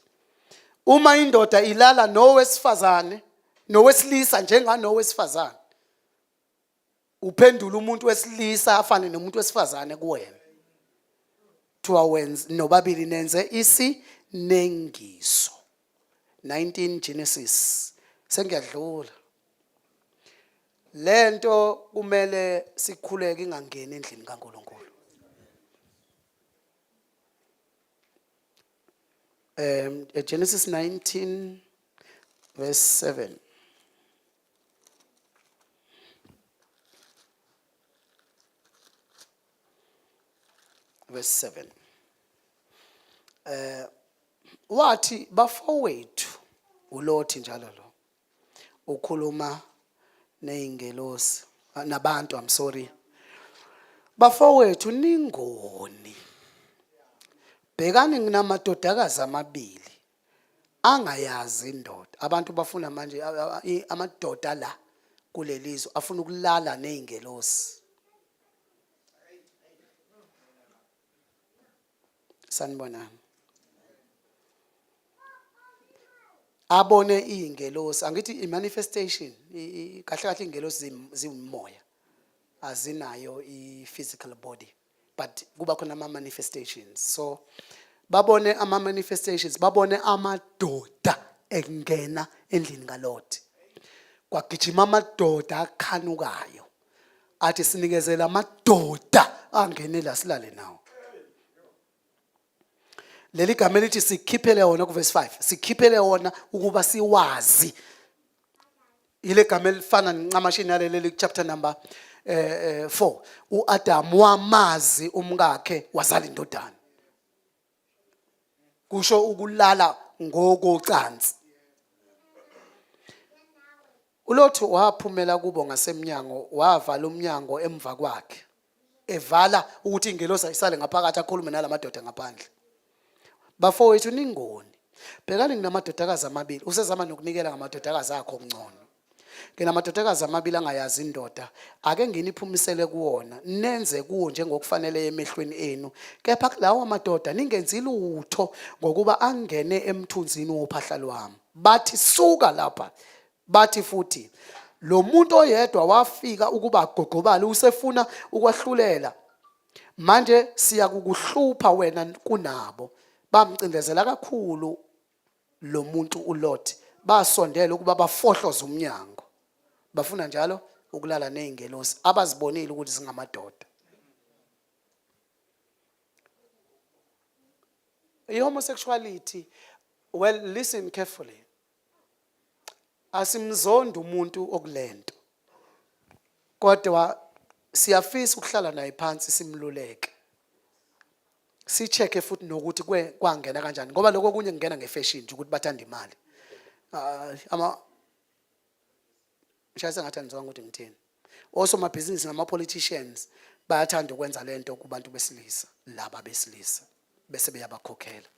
Uma indoda ilala nowesifazane, nowesilisa njenganowesifazane, uphendula umuntu wesilisa afane nomuntu wesifazane kuwena, kuthiwa wenze nobabili nenze isinengiso. 19 Genesis. Sengiyadlula. Lento kumele sikhuleke ingangeni endlini kaNkuluNkulu. Genesis 19 verse 7. Verse 7. Wathi, bafowethu, uLothi njalo lo ukhuluma nezingelosi nabantu, I'm sorry. Bafowethu, ningoni. Bhekani, nginamadodakazi amabili angayazi indoda. Abantu bafuna manje amadoda la kulelizwe afuna ukulala nezingelosi. Sanibonani. Abone izingelosi, angithi i-manifestation, kahle kahle izingelosi ziwumoya, azinayo i-physical body, but kuba khona ama-manifestations. So babone ama-manifestations, babone amadoda engena endlini kaLot. Kwagijima amadoda akhanukayo, athi, "Sinikezela amadoda angene la, silale nawo." Leli gama elithi "sikhiphele wona" kuverse 5, "sikhiphele wona ukuba siwazi", ile gama elifana ncamashini naleli chapter number 4, uAdam wamazi umkakhe, wazala indodana. Kusho ukulala ngokocansi. ULothi waphumela kubo ngasemnyango, wavala umnyango emva kwakhe, evala ukuthi ingelosi ayisale ngaphakathi, akhulume nalamadoda ngaphandle. "Bafowethu, ningoni. Bhekani, nginamadodakazi amabili." Usezama nokunikela ngamadodakazi akho okungcono. "Nginamadodakazi amabili angayazi indoda. Ake nginiphumisele kuwona, nenze kuwo njengokufanele emehlweni enu. Kepha kulawo madoda ningenzi lutho, ngokuba angene emthunzini wophahla lwami." Bathi, "Suka lapha." Bathi futhi, "Lo muntu oyedwa wafika ukuba agogobale, usefuna ukwahlulela manje. Siyakukuhlupha wena kunabo." Bamcindezela kakhulu lo muntu uLot, basondela ukuba bafohloze umnyango. Bafuna njalo ukulala nezingelosi abazibonile ukuthi zingamadoda. I-homosexuality, well, listen carefully, asimzondi umuntu okulento, kodwa siyafisa ukuhlala naye phansi, simluleke, si-check-e futhi nokuthi kwangena kanjani, ngoba lokho okunye kungena ngefashion nje, ukuthi bathanda imali. Ah, ama ngishaya sengathi anizwanga ukuthi ngithini. Osomabhizinisi nama-politicians bayathanda ukwenza lento kubantu besilisa, laba besilisa bese beyabakhokhela.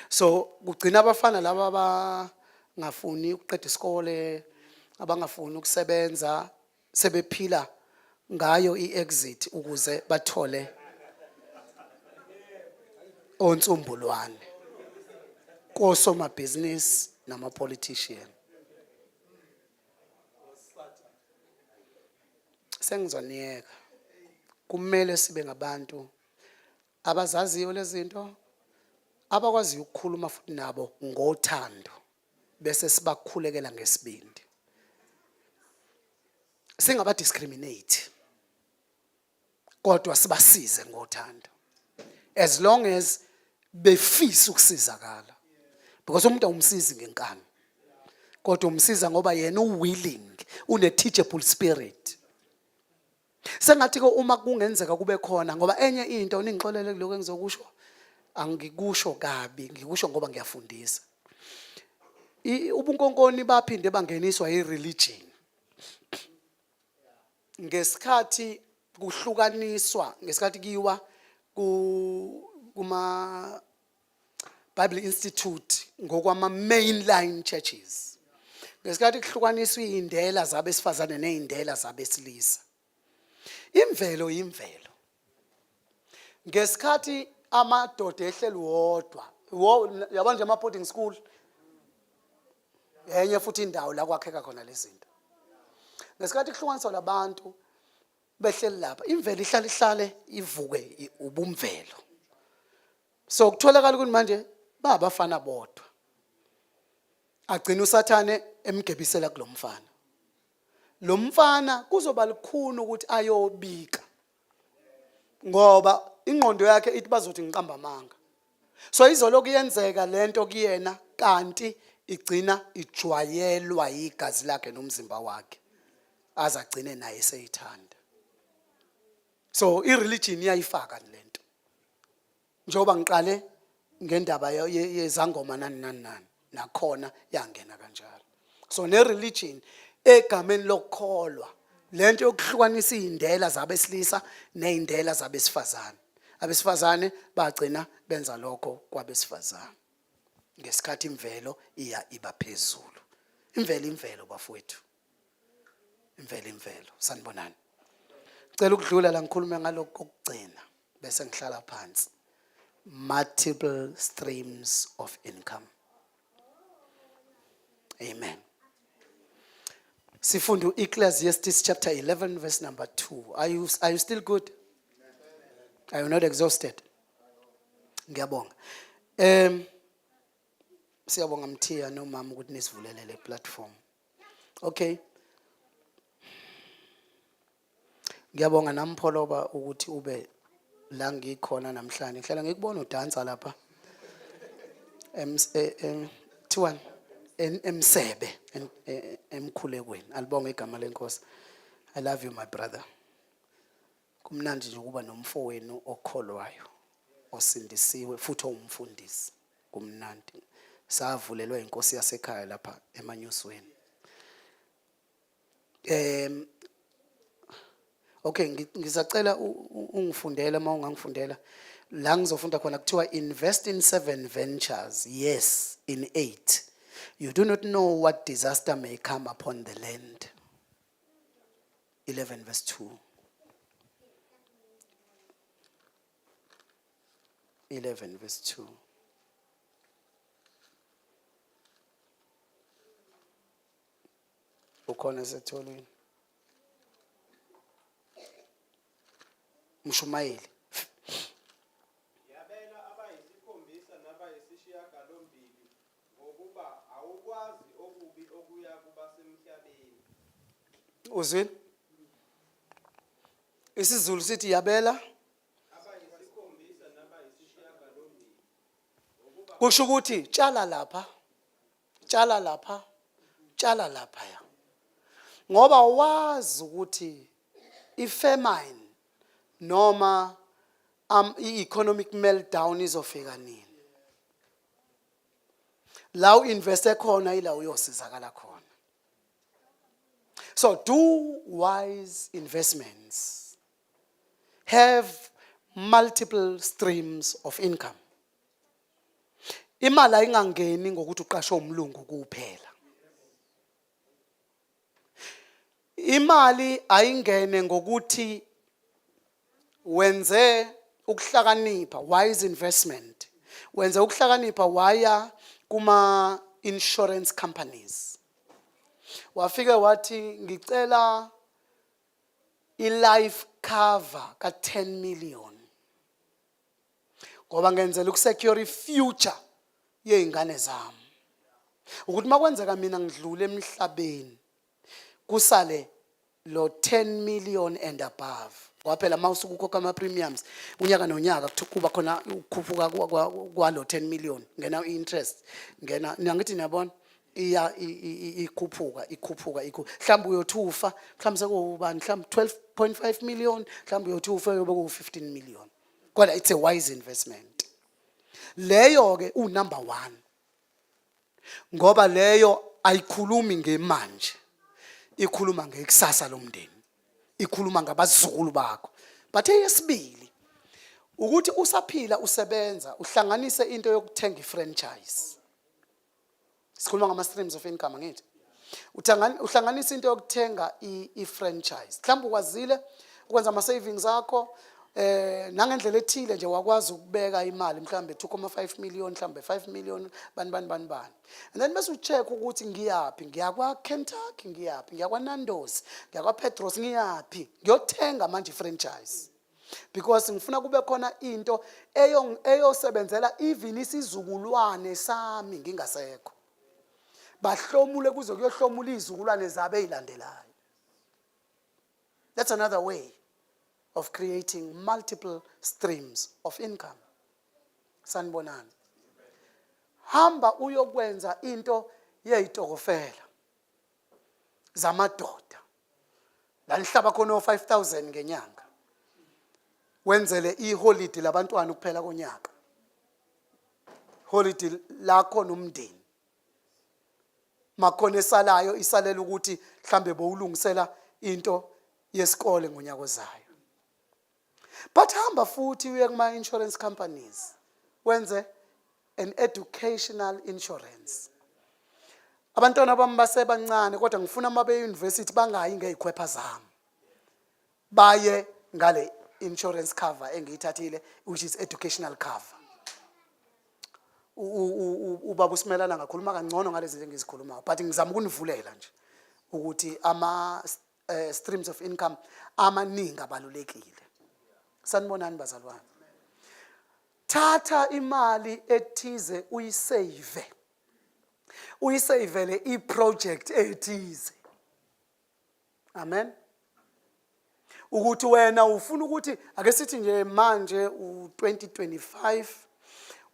So kugcina abafana laba abangafuni ukuqeda isikole, abangafuni ukusebenza, sebephila ngayo i-exit ukuze bathole onsumbulwane kosomabhizinisi nama-politician. Sengizoniyeka. Kumele sibe ngabantu abazaziyo lezi zinto, abakwaziyo ukukhuluma futhi nabo ngothando, bese sibakhulekela ngesibindi, singaba discriminate, kodwa sibasize ngothando as long as befisa ukusizakala, because umuntu awumsizi ngenkani, kodwa umsiza ngoba yena uwilling, une teachable spirit. Sengathi ke uma kungenzeka kube khona, ngoba enye into, ningixolele kuloko engizokusho, angikusho kabi, ngikusho ngoba ngiyafundisa. Ubunkonkoni baphinde bangeniswa i-religion ngesikhathi kuhlukaniswa, ngesikhathi kiwa kuma Bible Institute ngokwama mainline churches, ngesikhathi kuhlukaniswa izindela zabesifazane nezindela zabesilisa. Imvelo imvelo. Ngesikhathi amadoda ehleli wodwa, yabona nje ama boarding school, enye futhi indawo la kwakheka khona lezi zinto. Ngesikhathi kuhlukaniswa labantu behleli lapha, imvelo ihlale ihlale ivuke, ubumvelo. So kutholakala ukuthi manje babafana bodwa, agcina uSathane emgebisela kulomfana. Lo mfana kuzoba lukhuni ukuthi ayobika, ngoba ingqondo yakhe ithi bazothi ngiqamba amanga. So izoloku yenzeka lento kuyena, kanti igcina ijwayelwa igazi lakhe nomzimba wakhe, aze agcine naye seyithanda. So i-religion iyayifaka lento, njengoba ngiqale ngendaba yezangoma, nani nani nani, nakhona yangena kanjalo. So ne-religion egameni lokukholwa, lento yokuhlukanisa izindela zabesilisa nezindela zabesifazane, abesifazane bagcina benza lokho kwabesifazane ngesikhathi imvelo iya iba phezulu. Imvelo imvelo, bafowethu, imvelo imvelo. Sanibonani. Cela ukudlula la, ngikhulume ngalokho kokugcina bese ngihlala phansi. Multiple streams of income. Amen. Sifundu Ecclesiastes chapter 11 verse number 2. Are you still good? Are you not exhausted? Ngiyabonga. Siyabonga Mthiya nomama ukuthi nisivulele le platform. Okay. Ngiyabonga nampholoba ukuthi ube la ngikhona namhlanje. Ngihlala ngikubona udansa lapha. Em thiwani emsebe emkhulekweni. Alibonge igama lenkosi. I love you, my brother. Kumnandi nje ukuba nomfowenu okholwayo, osindisiwe futhi owumfundisi. Kumnandi. Savulelwa inkosi yasekhaya lapha emanyusweni. Okay, ngisacela ungifundele uma ungangifundela la ngizofunda khona. Kuthiwa invest in seven ventures, yes, in eight. You do not know what disaster may come upon the land. 11 verse 2. 11 verse 2. Ukhona setholweni mshumayeli? Yabela abayisikhombisa nabayisishiyagalombili, ngokuba awukwazi okubi okuya kubasemhlabeni. Uzwile? IsiZulu sithi yabela Abayisikhombisa nabayisishiyagalombili. Kusho ukuthi tshala lapha, tshala lapha, tshala lapha ya, ngoba wazi ukuthi ifamine noma i-economic meltdown izofika nini. La uinveste khona ila uyosizakala khona. So do wise investments. Have multiple streams of income. Imali ayingangeni ngokuthi uqashe umlungu kuphela. Imali ayingene ngokuthi wenze ukuhlakanipha, wise investment. Wenze ukuhlakanipha, waya kuma insurance companies, wafike wathi ngicela i-life cover ka-10 million ngoba ngenzela ukusecure i-future yey'ngane zami, ukuthi makwenzeka mina ngidlule emhlabeni kusale lo 10 million and above. Ngoba phela uma usuke ukhokha ama-premiums unyaka nonyaka, kuba khona ukukhuphuka kwalo 10 million, ngena i-interest, ngena angithi niyabona, iya ikhuphuka, ikhuphuka, ikhuphuka. Mhlawumbe uyothi ufa mhlawumbe sekuwubani, mhlawumbe 12.5 million, mhlawumbe uyothi ufa yobe kuwu-15 million. Kodwa it's a wise investment leyo ke, unumber 1, ngoba leyo ayikhulumi ngemanje, ikhuluma ngekusasa lomndeni, ikhuluma ngabazukulu bakho. But eyesibili ukuthi usaphila, usebenza, uhlanganise into yokuthenga ifranchise. Sikhuluma ngama streams of income, angithi? Uhlanganisa into yokuthenga i-franchise. Mhlawumbe ukwazile ukwenza ama savings akho nangendlela ethile nje, wakwazi ukubeka imali mhlawumbe 2.5 million, mhlawumbe 5 million, bani bani bani bani, and then bese ucheck ukuthi ngiyaphi, ngiyakwa Kentucky, ngiyaphi, ngiyakwa Nando's, ngiyakwa Petros, ngiyaphi, ngiyothenga manje i-franchise because ngifuna kube khona into eyosebenzela even isizukulwane sami ngingasekho, bahlomule kuze kuyohlomula izizukulwane zabo ezilandelayo. That's another way of creating multiple streams of income. Sanibonani. Hamba uyokwenza into yeyitokofela zamadoda la nihlaba khona o-5000 ngenyanga, wenzele iholidi labantwana ukuphela konyaka, holiday lakho nomndeni. Makhona esalayo, isalela ukuthi mhlambe bowulungisela into yesikole ngonyaka ozayo. But hamba futhi uye kuma insurance companies, wenze an educational insurance. Abantwana bami basebancane, kodwa ngifuna uma beye university bangayi ngezikhwepha zami, baye ngale insurance cover engiyithathile, which is educational cover. Ubaba uSimelana ngakhuluma kangcono ngalezi zinto engizikhulumayo, but ngizama ukunivulela nje ukuthi ama streams of income amaningi abalulekile. Sanibonani bazalwane. Thatha imali ethize uyisave, uyisavele iproject ethize. Amen. Ukuthi wena ufuna ukuthi, ake sithi nje manje u2025,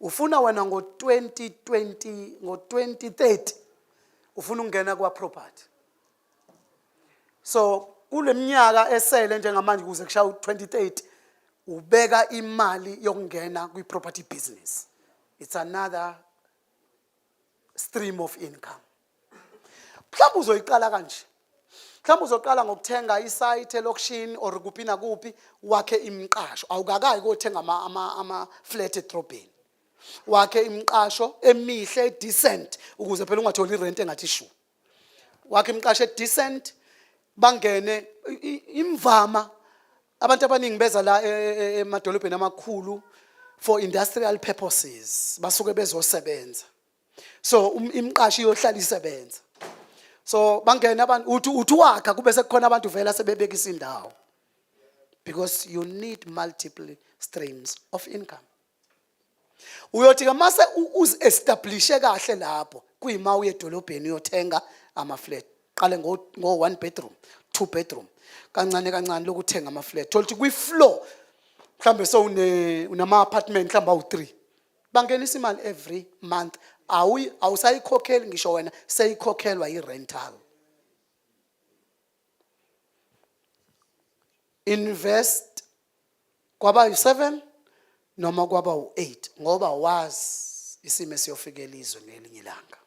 ufuna wena ngo2020, ngo2030 ufuna ukungena kwa property. So kuleminyaka esele njengamanje kuze kushaya u2030, ubeka imali yokungena kwi property business. It's another stream of income. Mhlawumbe uzoyiqala kanje, mhlawumbe uzoqala ngokuthenga isite elokishini or kuphi nakuphi, wakhe imiqasho. Awukakayi kothenga ama flat edrobheni. Wakhe imiqasho emihle, decent, ukuze phela ungatholi irent engathi shu. Wakhe imiqasho decent, bangene imvama. Abantu abaningi beza la emadolobheni amakhulu for industrial purposes, basuke bezosebenza. So imiqasho iyohlala isebenza. So bangena abantu, uthi wakha kube sekukhona abantu vela sebebekisa indawo, because you need multiple streams of income. Uyothi ke mase uzi-establishe kahle lapho, kuyima uye edolobheni uyothenga ama-flat. Qale ngo one bedroom, two bedroom, kancane kancane lokuthenga ama-flat. Thola ukuthi kwi-floor mhlambe sowune unama-apartment mhlawumbe awu-3, bangenisa imali every month. Awusayikhokheli ngisho wena, seyikhokhelwa i-rental. Invest kwaba yi-7 noma kwaba u-8, ngoba wazi isimo esiyofika elizwe ngelinye ilanga.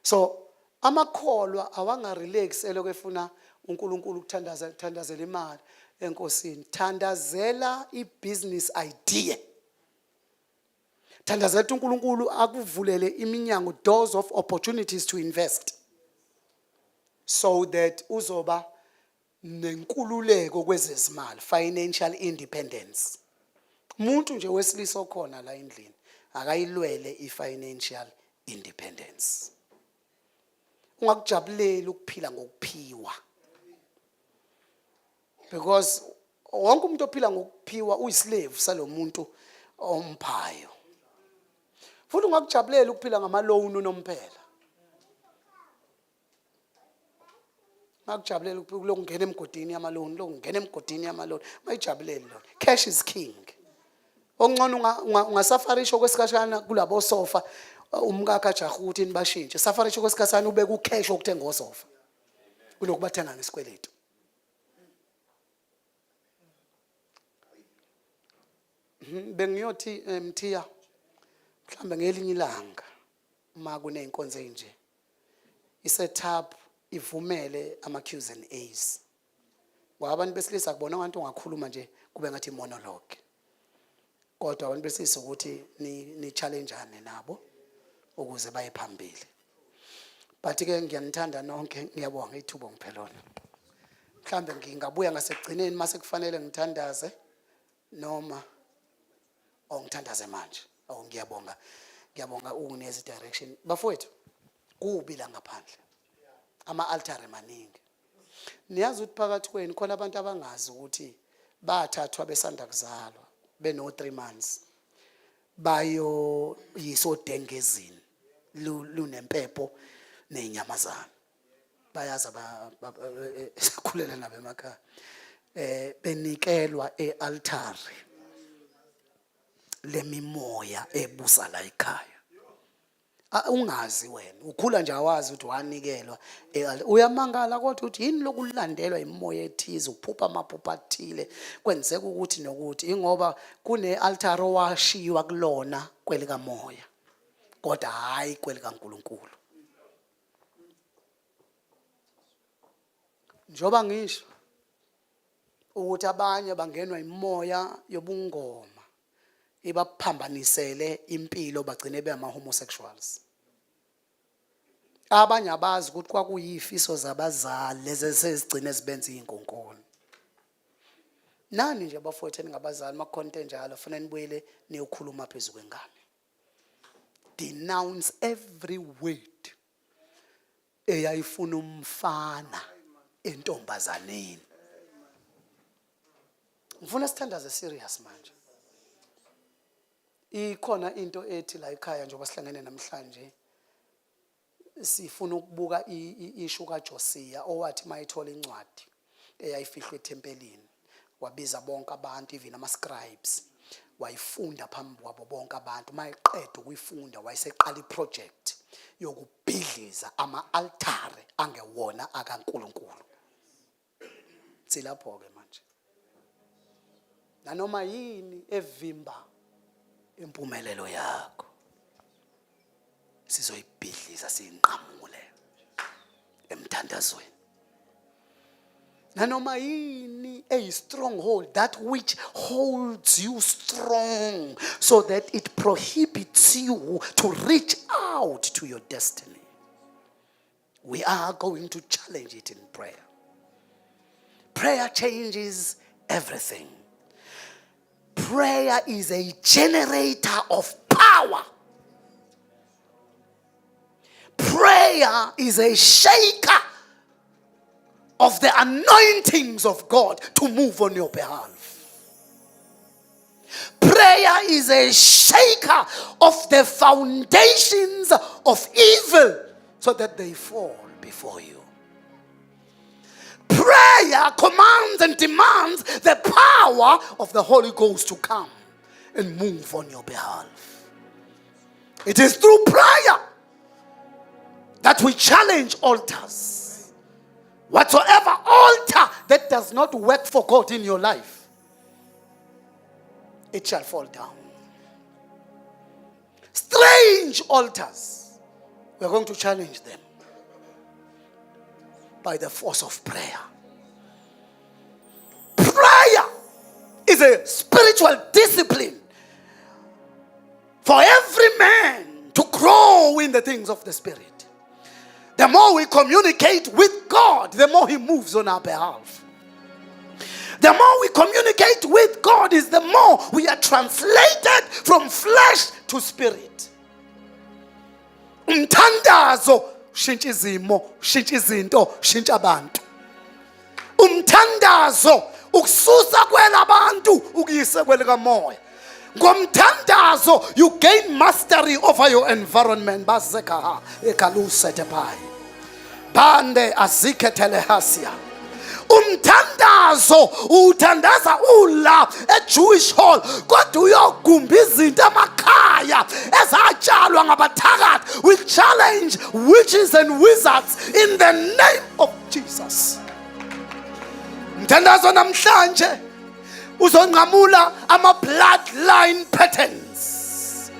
So amakholwa awangarelax elokhu efuna uNkulunkulu ukuthandaza, thandazela imali enkosini. Thandazela i-business idea, thandazela ukuthi uNkulunkulu akuvulele iminyango, doors of opportunities to invest, so that uzoba nenkululeko kwezezimali, financial independence. Umuntu nje wesilisa okhona la endlini akayilwele i-financial independence. Ungakujabuleli ukuphila ngokuphiwa, because wonke umuntu ophila ngokuphiwa uyislave salomuntu omphayo. Futhi ungakujabulela ukuphila ngama-loan unomphela. Ungakujabulela lokungena emgodini yama-loan, lokungena emgodini yama-loan, ungayijabuleli lona. Cash is king. Okungcono ungasafarisha okwesikhashana kulabo sofa, umkakhe ajahe ukuthi nibashintshe. Safarisha okwesikhashana, ubeke ucash wokuthenga osofa kunokubathenga ngesikweletu. Bengiyothi Mthiya, mhlambe ngelinye ilanga uma kuney'nkonzo ey'nje, i-setup ivumele ama-Q's and A's, ngoba abantu besilisa kubona ngathi ungakhuluma nje kube ngathi monologue, kodwa abantu besilisa ukuthi ni-challengeane nabo ukuze baye phambili. But ke ngiyanithanda nonke, ngiyabonga ithuba ngiphelona. Mhlambe ngingabuya ngasekugcineni mase kufanele ngithandaze, noma oh, ngithandaze manje. Oh, ngiyabonga, ngiyabonga unginikeza direction. Bafowethu, kubi la ngaphandle, ama altare maningi. Niyazi ukuthi phakathi kwenu khona abantu abangazi ukuthi bathathwa besanda kuzalwa, beno 3 months, bayoyiswa odengezini lunempepho nezinyamazana. Bayazi sakhulela nabo emakhaya, benikelwa ealtare lemimoya ebusa la ekhaya. Ungazi wena, ukhula nje awazi ukuthi wanikelwa uyamangala kodwa ukuthi yini lokulandelwa imoya ethize, uphupha amaphupho athile, kwenzeka ukuthi nokuthi ingoba kune altar owashiywa kulona kwelikamoya, kodwa hayi kwelikaNkuluNkulu. Njoba ngisho ukuthi abanye bangenwa imoya yobungoma, ibaphambanisele impilo, bagcine beyama homosexuals. Abanye abazi ukuthi kwakuyifiso zabazali lezi esezigcine zibenza izinkonkoni. Nani nje bafowethu eningabazali, makukhona into enjalo, fanele nibuyele niyokhuluma phezu kwengane. Denounce every word eyayifuna umfana entombazaneni. Ngifuna sithandaze serious manje. Ikhona into ethi la ekhaya, njengoba sihlangene namhlanje, sifuna ukubuka i-issue kaJosiya owathi mayithola incwadi eyayifihlwe ethempelini, wabiza bonke abantu, even ama scribes, wayifunda phambi kwabo bonke abantu. Mayeqeda ukuyifunda, wayeseqala iproject yokubhidliza ama-altare angewona akaNkulunkulu. Silapho ke manje, nanoma yini evimba impumelelo yakho sizoyibhidliza, siyinqamule emthandazweni. Nanoma yini eyi-stronghold, that which holds you strong so that it prohibits you to reach out to your destiny, we are going to challenge it in prayer. Prayer changes everything. Prayer is a generator of power. Prayer is a shaker of the anointings of God to move on your behalf. Prayer is a shaker of the foundations of evil so that they fall before you. Prayer commands and demands the power of the Holy Ghost to come and move on your behalf. It is through prayer that we challenge altars. Whatsoever altar that does not work for God in your life, it shall fall down. Strange altars, we are going to challenge them by the force of prayer. Prayer is a spiritual discipline for every man to grow in the things of the Spirit. The more we communicate with God, the more He moves on our behalf. The more we communicate with God, is the more we are translated from flesh to spirit. Umthandazo ushintsha izimo, ushintsha izinto, ushintsha abantu. Umthandazo ukususa kwelabantu ukuyise kwelikamoya. Ngomthandazo you gain mastery over your environment. Bazekaha ekalusetepai. Bande azikhetelehasia. Umthandazo uthandaza ula eJewish Hall, kodwa uyogumba izinto emakhaya ezatshalwa ngabathakathi. We challenge witches and wizards in the name of Jesus. Mthandazo namhlanje uzonqamula ama bloodline patterns,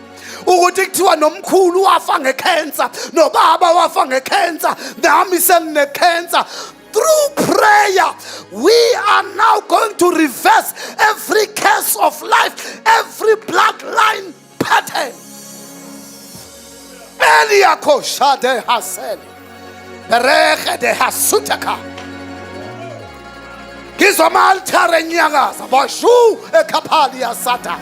ukuthi kuthiwa nomkhulu wafa ngecancer, nobaba wafa ngecancer, nami senginecancer. Through prayer we are now going to reverse every curse of life, every bloodline pattern. Eliakoshade haseli berehe de hasutaka. Ngizwa ama-altare enyakaza bashu ekhaphali yasata.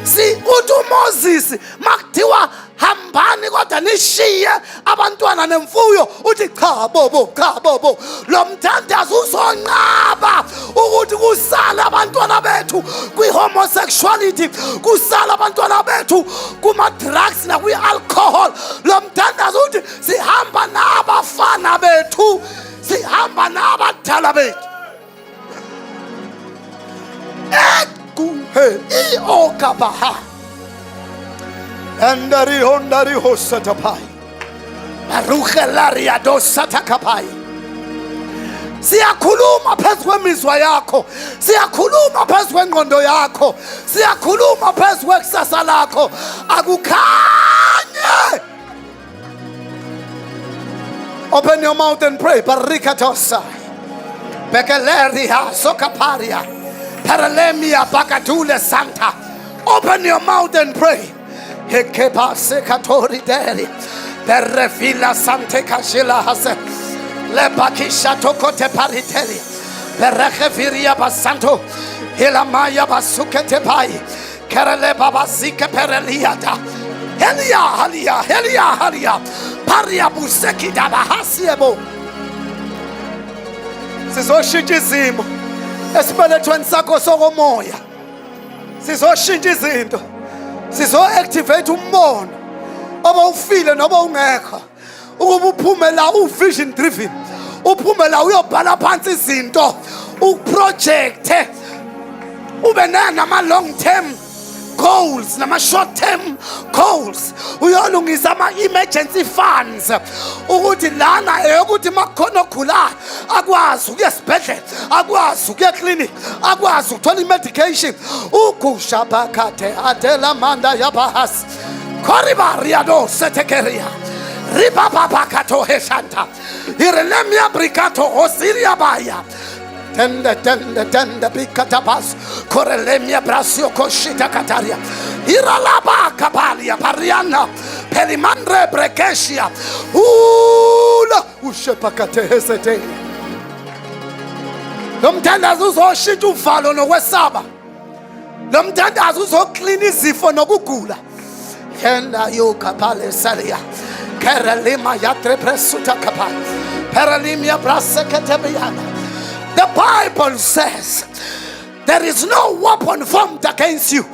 Si uthi uMoses makuthiwa hambani kodwa nishiye abantwana nemfuyo, uthi cha bobo, cha bobo. Lo mthandazo uzonqaba ukuthi kusale abantwana bethu kwi-homosexuality, kusale abantwana bethu kuma-drugs nakwi-alcohol. Lo mthandazo uthi sihamba nabafana bethu, sihamba nabadala bethu. Ekuhe iokabaha endari hondari hosatapai baruhelaria dosatakapai. Siyakhuluma phezu kwemizwa yakho, siyakhuluma phezu kwengqondo yakho, siyakhuluma phezu kwekusasa lakho. Akukhanye. Open your mouth and pray. Barikatosa bekeleria sokaparia paralemia bakatule santa. Open your mouth and pray. Hekepa sekatori deri berefila sante kashila hase lebakisha tokote pariteli berecheviria basanto hilamaya basukete pai. Kerele babasike pereliata. Helia halia helia halia. Paria buseki dabahasiebo. Sizoshintsha izimo esibelethweni sakho sokomoya. Sizoshintsha izinto. Sizo-activate umbono oba ufile noba ungekho. Ukuba uphume la u-vision driven. Uphume la uyobhala phansi izinto, uprojecte, ube nama long term goals nama short term goals, uyolungisa ama emergency funds ukuthi lana eyokuthi makukhona ogulayo akwazi ukuya esibhedlela, akwazi ukuya clinic, akwazi ukuthola i-medication. Ugusha bakhathe adela manda yabahasi koribariado setekeria ribababakato heshanta irelemia brikato osiria baya tende tende tende bikatabas korelemia brasio koshita kataria iralaba kabalia pariana pelimandre brekeshia ula ushepakate hesete. Lo mthandazo uzoshintsha uvalo nokwesaba. Lo mthandazo uzoklina izifo nokugula. Yenda yokapale salia kerelima yatre presuta kapa perelimia braseketebiana. The Bible says there is no weapon formed against you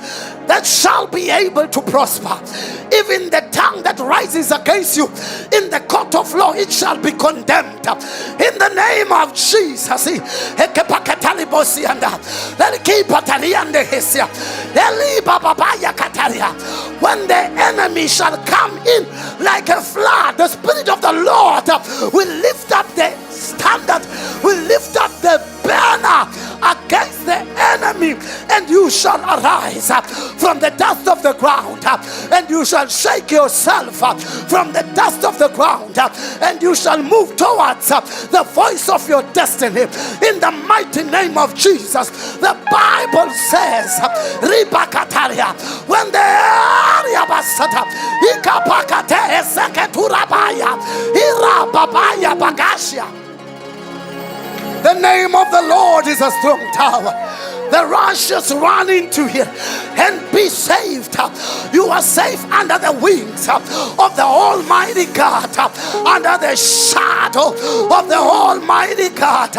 that shall be able to prosper. Even the tongue that rises against you in the court of law, it shall be condemned. In the name of Jesus. When the enemy shall come in like a flood, the Spirit of the Lord will lift up the standard, will lift up the banner against the enemy, and you shall arise from the dust of the ground, and you shall shake yourself from the dust of the ground, and you shall move towards the voice of your destiny in the mighty name of Jesus. The Bible says, Ribakataria, when the area basata ikapakate eseketurabaya irababaya bagashia. The name of the Lord is a strong tower. The righteous run into him and be saved. You are safe under the wings of the Almighty God, under the shadow of the Almighty God.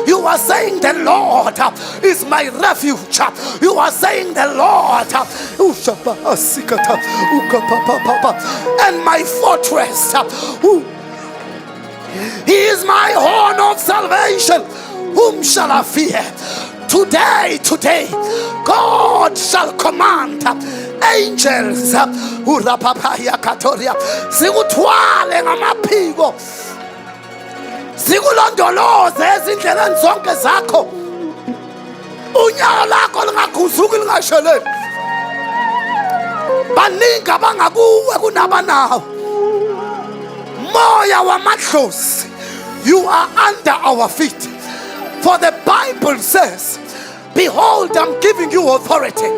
You are saying the Lord is my refuge. You are saying the Lord and my fortress. He is my horn of salvation. Whom shall I fear? Today, today, God shall command angels. Sikuthwale ngamaphiko, sikulondoloze ezindleleni zonke zakho. Unyawo lakho lingakhuzuki lingasheleli. Baningi abangakuwe kunabanawo. Moya wamadlozi, you are under our feet. For the Bible says, behold, I'm giving you authority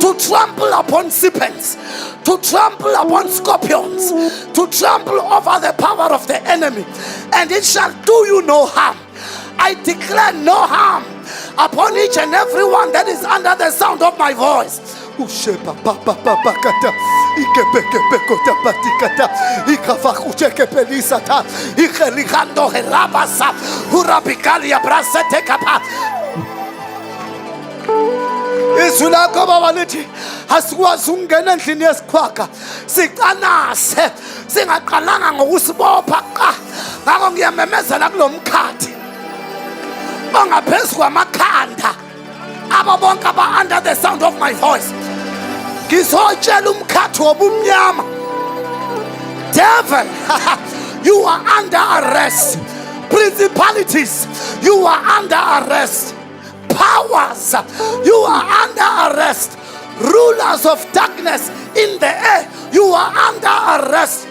to trample upon serpents, to trample upon scorpions, to trample over the power of the enemy, and it shall do you no harm. I declare no harm upon each and every one that is under the sound of my voice. Izwi lakho baba lithi asikwazi ukungena endlini yesikhwaka sicanase singaqalanga ngokusibopha qa. Ngakho ngiyamemezela kulo mkhathi ongaphezu kwamakhanda abo bonke aba under the sound of my voice, ngizotshela umkhathi wobumnyama, devil, you are under arrest. Principalities, you are under arrest. Powers, you are under arrest. Rulers of darkness in the air, you are under arrest.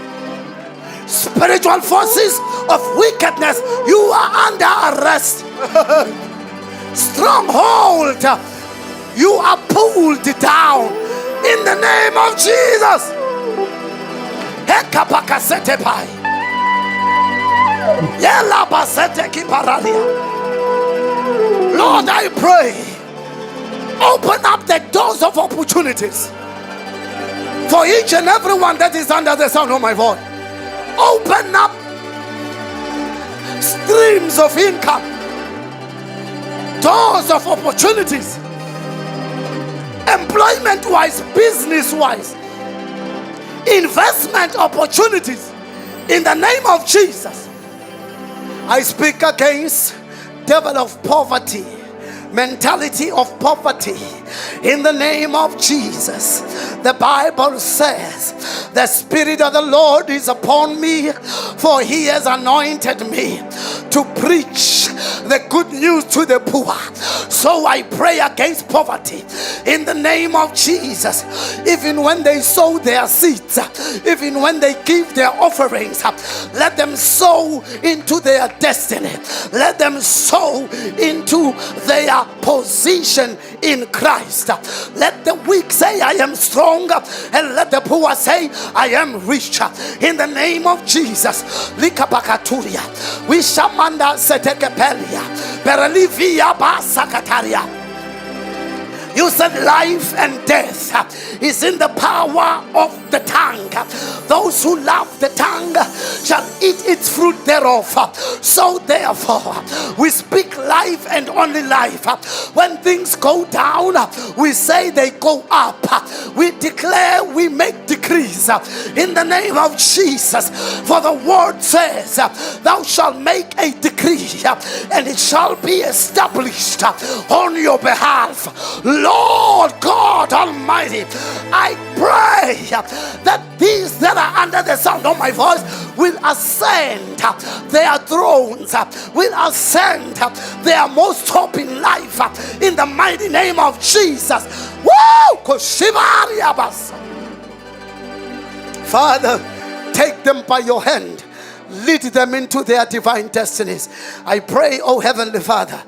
Spiritual forces of wickedness, you are under arrest. Stronghold, you are pulled down in the name of Jesus. Lord, I pray Open up the doors of opportunities for each and every one that is under the sound of my voice. Open up streams of income, doors of opportunities, employment wise, business wise, investment opportunities. In the name of Jesus, I speak against devil of poverty, mentality of poverty, in the name of Jesus. The Bible says, "The Spirit of the Lord is upon me, for he has anointed me to preach the good news to the poor." So I pray against poverty in the name of Jesus. Even when they sow their seeds, even when they give their offerings, let them sow into their destiny, let them sow into their position in Christ. Let the weak say, "I am strong," and let the poor say, "I am rich." In the name of Jesus. Likapakaturia. Wishamanda setekepelia. Berelivia basakataria. You said life and death is in the power of the tongue. Those who love the tongue shall eat its fruit thereof. So therefore, we speak life and only life. When things go down, we say they go up. We declare, we make decrees in the name of Jesus. For the word says, "Thou shalt make a decree and it shall be established on your behalf." Lord God Almighty, I pray that these that are under the sound of my voice will ascend their thrones, will ascend their most hope in life, in the mighty name of Jesus. Woo! Koshibariabas. Father, take them by your hand. Lead them into their divine destinies. I pray, oh Heavenly Father,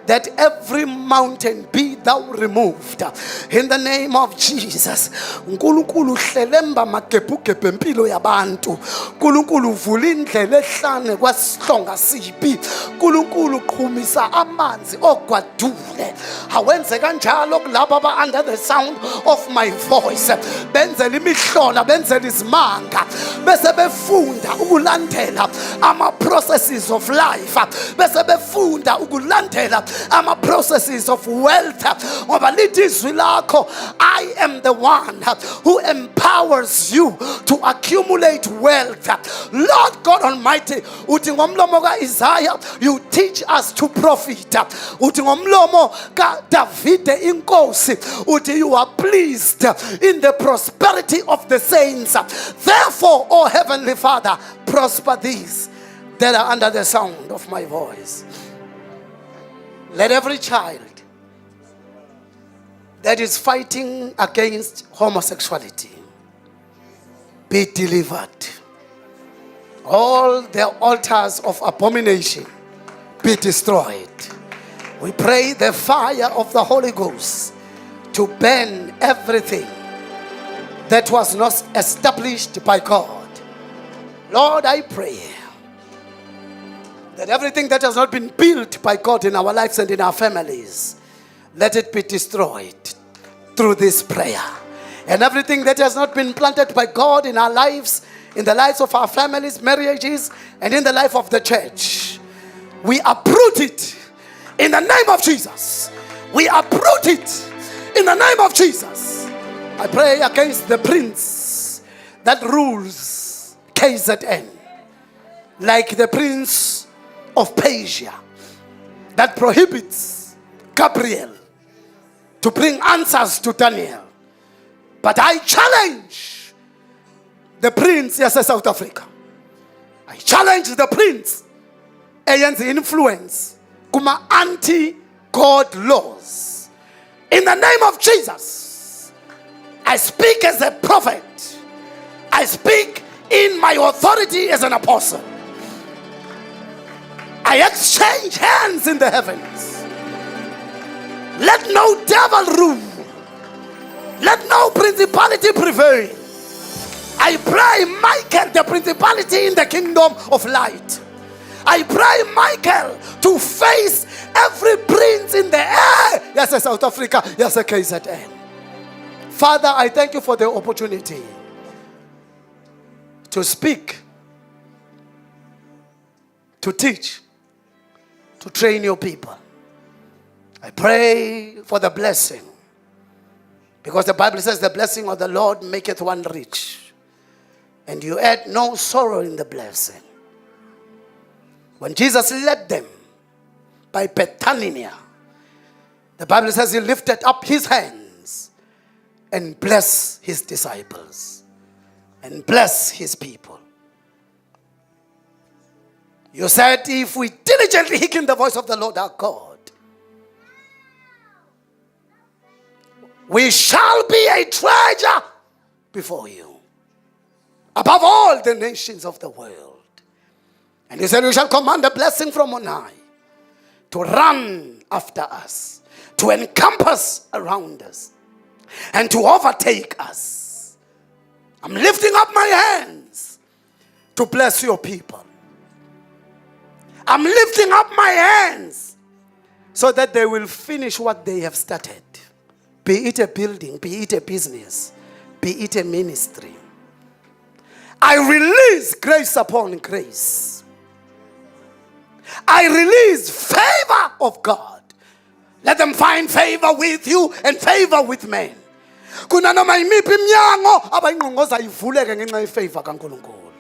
that every mountain be thou removed in the name of Jesus. uNkulunkulu hlelemba amagebhugebhu empilo yabantu. uNkulunkulu uvula indlela ehlane kwasihlonga sibi. uNkulunkulu qhumisa amanzi ogwadule. Awenze kanjalo kulabo aba under the sound of my voice. Benzele imihlola, benzele izimanga, bese befunda ukulandela ama processes of life, bese befunda ukulandela ama processes of wealth, ngoba lithi izwi lakho, "I am the one who empowers you to accumulate wealth." Lord God Almighty, uthi ngomlomo kaIsaiah, "You teach us to profit." Uthi ngomlomo kaDavide inkosi, uthi, "You are pleased in the prosperity of the saints." Therefore, O Heavenly Father, prosper these that are under the sound of my voice. Let every child that is fighting against homosexuality be delivered. All the altars of abomination be destroyed. We pray the fire of the Holy Ghost to burn everything that was not established by God. Lord, I pray that everything that has not been built by God in our lives and in our families, let it be destroyed through this prayer. And everything that has not been planted by God in our lives, in the lives of our families, marriages, and in the life of the church, we uproot it in the name of Jesus. We uproot it in the name of Jesus. I pray against the prince that rules KZN, like the prince of Persia that prohibits Gabriel to bring answers to Daniel. But I challenge the prince, yes, South Africa. I challenge the prince eyenza influence kuma anti-God laws. In the name of Jesus, I speak as a prophet. I speak in my authority as an apostle. I exchange hands in the heavens. Let no devil rule. Let no principality prevail. I pray, Michael, the principality in the kingdom of light. I pray Michael to face every prince in the air yase South Africa, yase KZN. Father, I thank you for the opportunity to speak, to teach, to train your people. I pray for the blessing, because the Bible says the blessing of the Lord maketh one rich, and you add no sorrow in the blessing. When Jesus led them by Bethania, the Bible says he lifted up his hands and blessed his disciples and bless his people. You said if we diligently hearken the voice of the Lord our God, we shall be a treasure before you above all the nations of the world. And he said, we shall command a blessing from on high to run after us, to encompass around us, and to overtake us. I'm lifting up my hands to bless your people. I'm lifting up my hands so that they will finish what they have started. Be it a building, be it a business, be it a ministry. I release grace upon grace. I release favor of God. Let them find favor with you and favor with men. Kunanoma imiphi iminyango abayingqongoza ivuleke ngenxa yefavor kaNkulunkulu.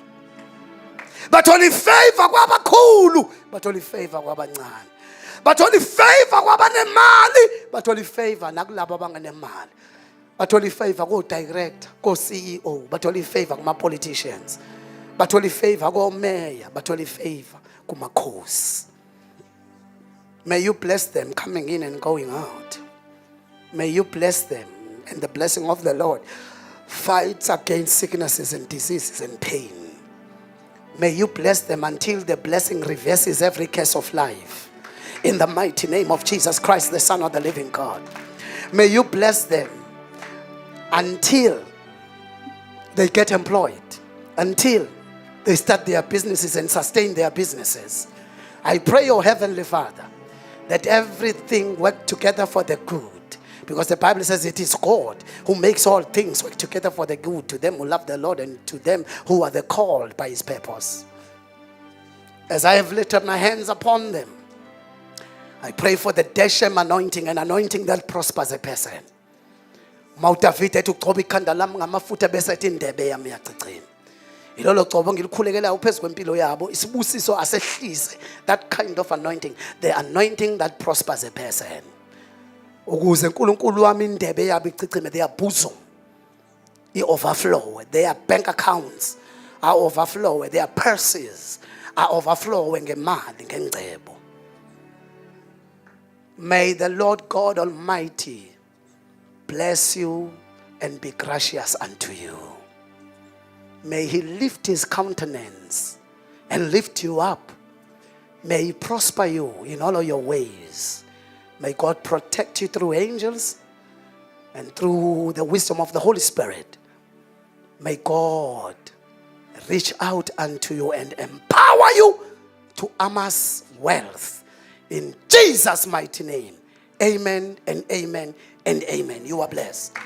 Bathola ifavor kwabakhulu, bathola ifavor kwabancane. Bathola ifavor kwabanemali, bathola ifavor nakulabo abangenemali. Bathola ifavor ko director, ko CEO, bathola ifavor kuma politicians. Bathola ifavor ko mayor, bathola ifavor kumakhosi. May you bless them coming in and going out. May you bless them, and the blessing of the Lord fights against sicknesses and diseases and pain. May you bless them until the blessing reverses every curse of life. In the mighty name of Jesus Christ, the Son of the living God. May you bless them until they get employed, until they start their businesses and sustain their businesses. I pray, O Heavenly Father, that everything work together for the good. Because the Bible says it is God who makes all things work together for the good to them who love the Lord and to them who are the called by his purpose. As I have lifted my hands upon them, I pray for the Deshem anointing, an anointing that prospers a person. MawuDavid ethi ugcoba ikhanda lami ngamafutha bese ethi indebe yami iyachichima. Ilolo gcobo ngilikhulekelayo phezu kwempilo yabo, isibusiso asehlise, that kind of anointing, the anointing that prospers a person. Ukuze uNkulunkulu wami indebe yabo ichichime, their bosom i-overflow, their bank accounts are overflow, their purses are overflowing ngemali, ngengcebo. May the Lord God Almighty bless you and be gracious unto you. May he lift his countenance and lift you up. May he prosper you in all of your ways. May God protect you through angels and through the wisdom of the Holy Spirit. May God reach out unto you and empower you to amass wealth. In Jesus' mighty name. Amen and amen and amen. You are blessed.